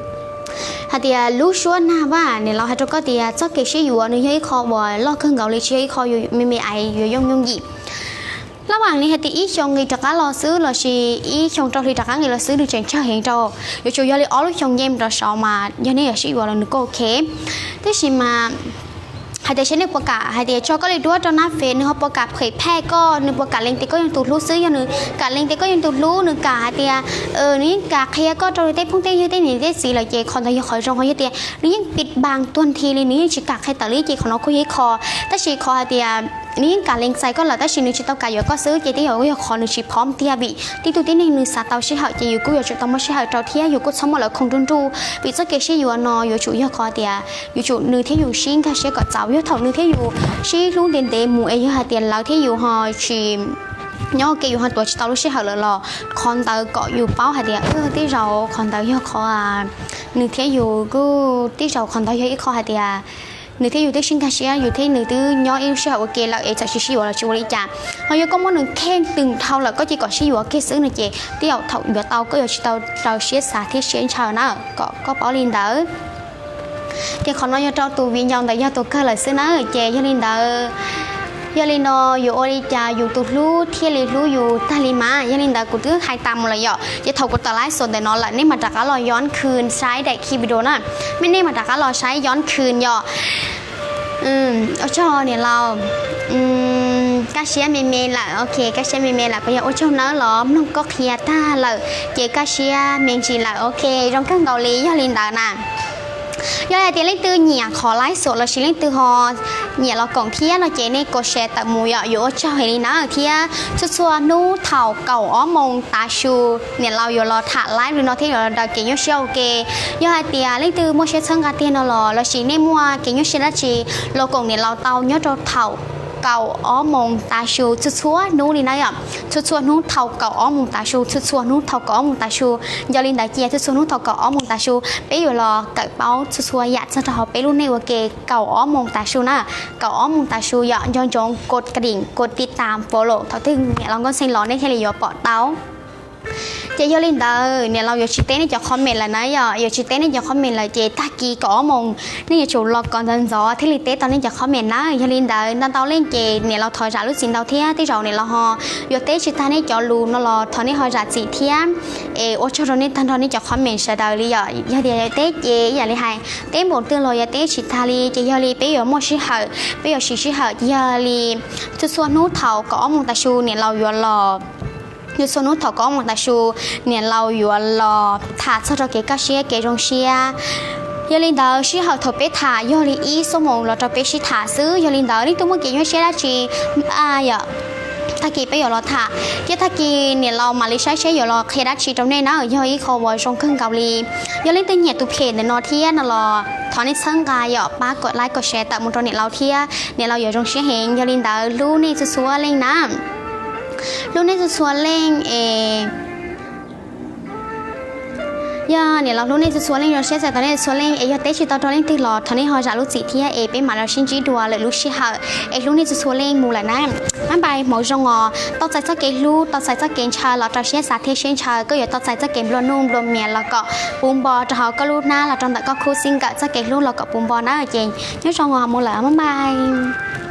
Hais tias lub suab nag vaj, niam laus hais rau koj tias txoj kev sib yuav nws yog ib qho uas loj kawg nkaus li, tsis yog ib qho me me ais yuav yooj yooj yim. Lab vam li hais tias ib xyoo nqis rov qab los xwb lossis ib xyoo rau hli rov qab nqis los xwb nws tseem tsawg heev rau. Yuav tsum yog li ob lub xyoo nce mus rau saud mas yog nej yuav sib yuav los nws kuj ok. Tab sis mas hais tias seb nej puas kam hais tias tso koj li duab rau nab fes, nws ho puas kam phem phaj koj, nws puas kam lees tias koj yog tus hlub xwb. Yog nws kam lees tias koj yog tus hlub, nws kam hais tias nws yeej kam qhia koj rau tej phooj tej ywg tej niam tej txiv lawm ces qhov ntawd yog qhov zoo, ho yog tias nws yeej pis npas tuag nthi li, nws yeej tsis kam qhia tawm li ces qhov no kuj yog ib qho. Tab sis qhov hais tias nws yeej kam lees txais koj lawm tab sis nws tsis tau kam yuav koj xwb ces tej zaum yog qhov nws tsis phom tiag, vim tib tug tib neeg nws xav tau sij hawm ces yus kuj yuav tsum tau muaj sij hawm rau thiab yus kuj txhob muab lawv khoom nruj nruj, vim txoj kev sib yuav no yuav tsum yog qhov tias yuav tsum nws thiab yus sib nkag siab kom txaus. Yog thaum nws thiab yus sib hlub ntev ntev mus es yog hais tias lawv thiab yus ho tsis nyob ua ke, yus ho tuav tsis tau lub sij hawm lawm los qhov ntawd kom yus paub hais tias tej zaum qhov ntawd yog qhov nws thiab yus kuj, tej zaum qhov ntawd yog ib qho hais tias nws thiab yus twb sib nkag siab, yus thiab nws twb nyob ib lub sij hawm ua ke lawm es txawm tsis sib yuav los tsis ua li cas. Ho yog koj muab nws kheej twg dhau lawm koj cia li kom sib yuav kiag xwb no ces tej zaum thaum yuav tau koj yuav tsis tau raws siab xav thiab siab ntshaw na, kom koj paub li ntawd. Ces qhov no yog rau tus viv ncaus ntawd yog tus kawg lawm xwb na. Ces yog li ntawd, yog li no yuav ua li cas yus tus hlub thiaj li hlub yus tag li mas? Yog li ntawd kuv twb hais tas mus lawm yom, ces thaum kuv tawm laib xus ntawm no lawm nej mam rov qab los yob khw saib daim khi video na, nej mam rov qab los saib yob khw yom. Ua tsaug niam laus, kaj siab me me lawm, ok, kaj siab me me lawm, kuv yog ua tsaug nawb los mloog koj qhia tag lawm ces kaj siab me ntsis lawm, ok, zoo kawg nkaus li. Yog li ntawd na, yog hais tias leej twg nyiam qhov laib xus lossis leej twg ho nyiam los koom thiab no ces nej kom share tawm mus yom, yuav ua tsaug heev li na. Thiab txhua txhua hnub thaum kaum ob moos tav su niam laus yuav los tham laib li no thiab yuav los daws kev nyuaj siab ua ke. Yog hais tias leej twg muaj siab txhawb nqa tiag no los lossis nej muaj kev nyuaj siab dab tsi los koom niam laus tau nyob rau thaum kaum ob moos tav su txhua txhua hnub li na yom. Txhua txhua hnub thaum kaum ob moos tav su, txhua txhua hnub thaum kaum ob moos tav su. Yog li ntawd cia txhua txhua hnub thaum kaum ob moos tav su peb yuav los kawm paub txhua txhua yam txog rau hauv peb lub neej ua ke kaum ob moos tav su na. Kaum ob moos tav su yom, nco ntsoov kos kas dim, kos tiv tam, follow thaum twg niam laus Nkauj Xeeb los nej thiaj li yuav pom tau. Ces yog li ntawd niam laus yuav tsis teb nej cov comment lawm na yom, yuav tsis teb nej cov comment lawm ces tag kis kaum ob moos nej yuav tsum los kom ntxov ntxov thiaj li teb tau nej cov comment na. Yog li ntawd ntau ntau leej ces niam laus thov zam lub txim ntau thiab tej zaum niam laus ho yuav teb tsis tag nej cov lus no los thov nej ho zam txim thiab. Es ua tsaug rau nej tag nrho nej cov comment sawv daws li yom. Yog tias yuav teb ces ib yam li hais teb npaum twg los yuav teb tsis tag li ces yog li peb yuav muaj sij hawm, peb yuav siv sij hawm ces yog li txhua txhua hnub thaum kaum ob moos tav su niam laus yuav los, txhua txhua hnub thaum kaum ob moos tav su niam laus yuav los tham txog rau kev kaj siab kev zoo siab. Yog li ntawd sij hawm thaum peb tham yog li ib xuab moos los rau peb sib tham xwb. Yog li ntawd leej twg muaj kev nyuaj siab dab tsi, a yom, tag kis peb yuav los tham thiab tag kis niam laus mam li saib seb yuav los qhia dab tsi rau nej na, yog ib qho uas zoo kawg nkaus li. Yog leej twg nyiam tus phem ntawm no thiab no los thov nej txhawb nqa yom, pab kos like kos share tawm mus rau niam laus thiab niam laus yuav zoo siab heev. Yog li ntawd hlub nej txhua txhua leej na, hlub nej txhua txhua leej es Yog niam laus hlub nej txhua txhua leej, zoo siab txais tos nej txhua leej, es yog teb tsis tau rau leej twg los thov nej ho zam lub txim thiab es peb mam los sib ntsib dua lwm lub sij hawm. Es hlub nej txhua txhua leej mus lawm na. Bye bye, hmoov zoo os. Tau txais txoj kev hlub, tau txais txoj kev ntshaw los rau siab xav thiab siab ntshaw. Koj yuav tau txais txoj kev nplua nuj nplua mias los kom puv npho rau hauv koj lub hnab los rau ntawm koj khub xib nkawm, txoj kev hlub los kom puv npho na. Ces nyob zoo os, mus lawm, bye bye.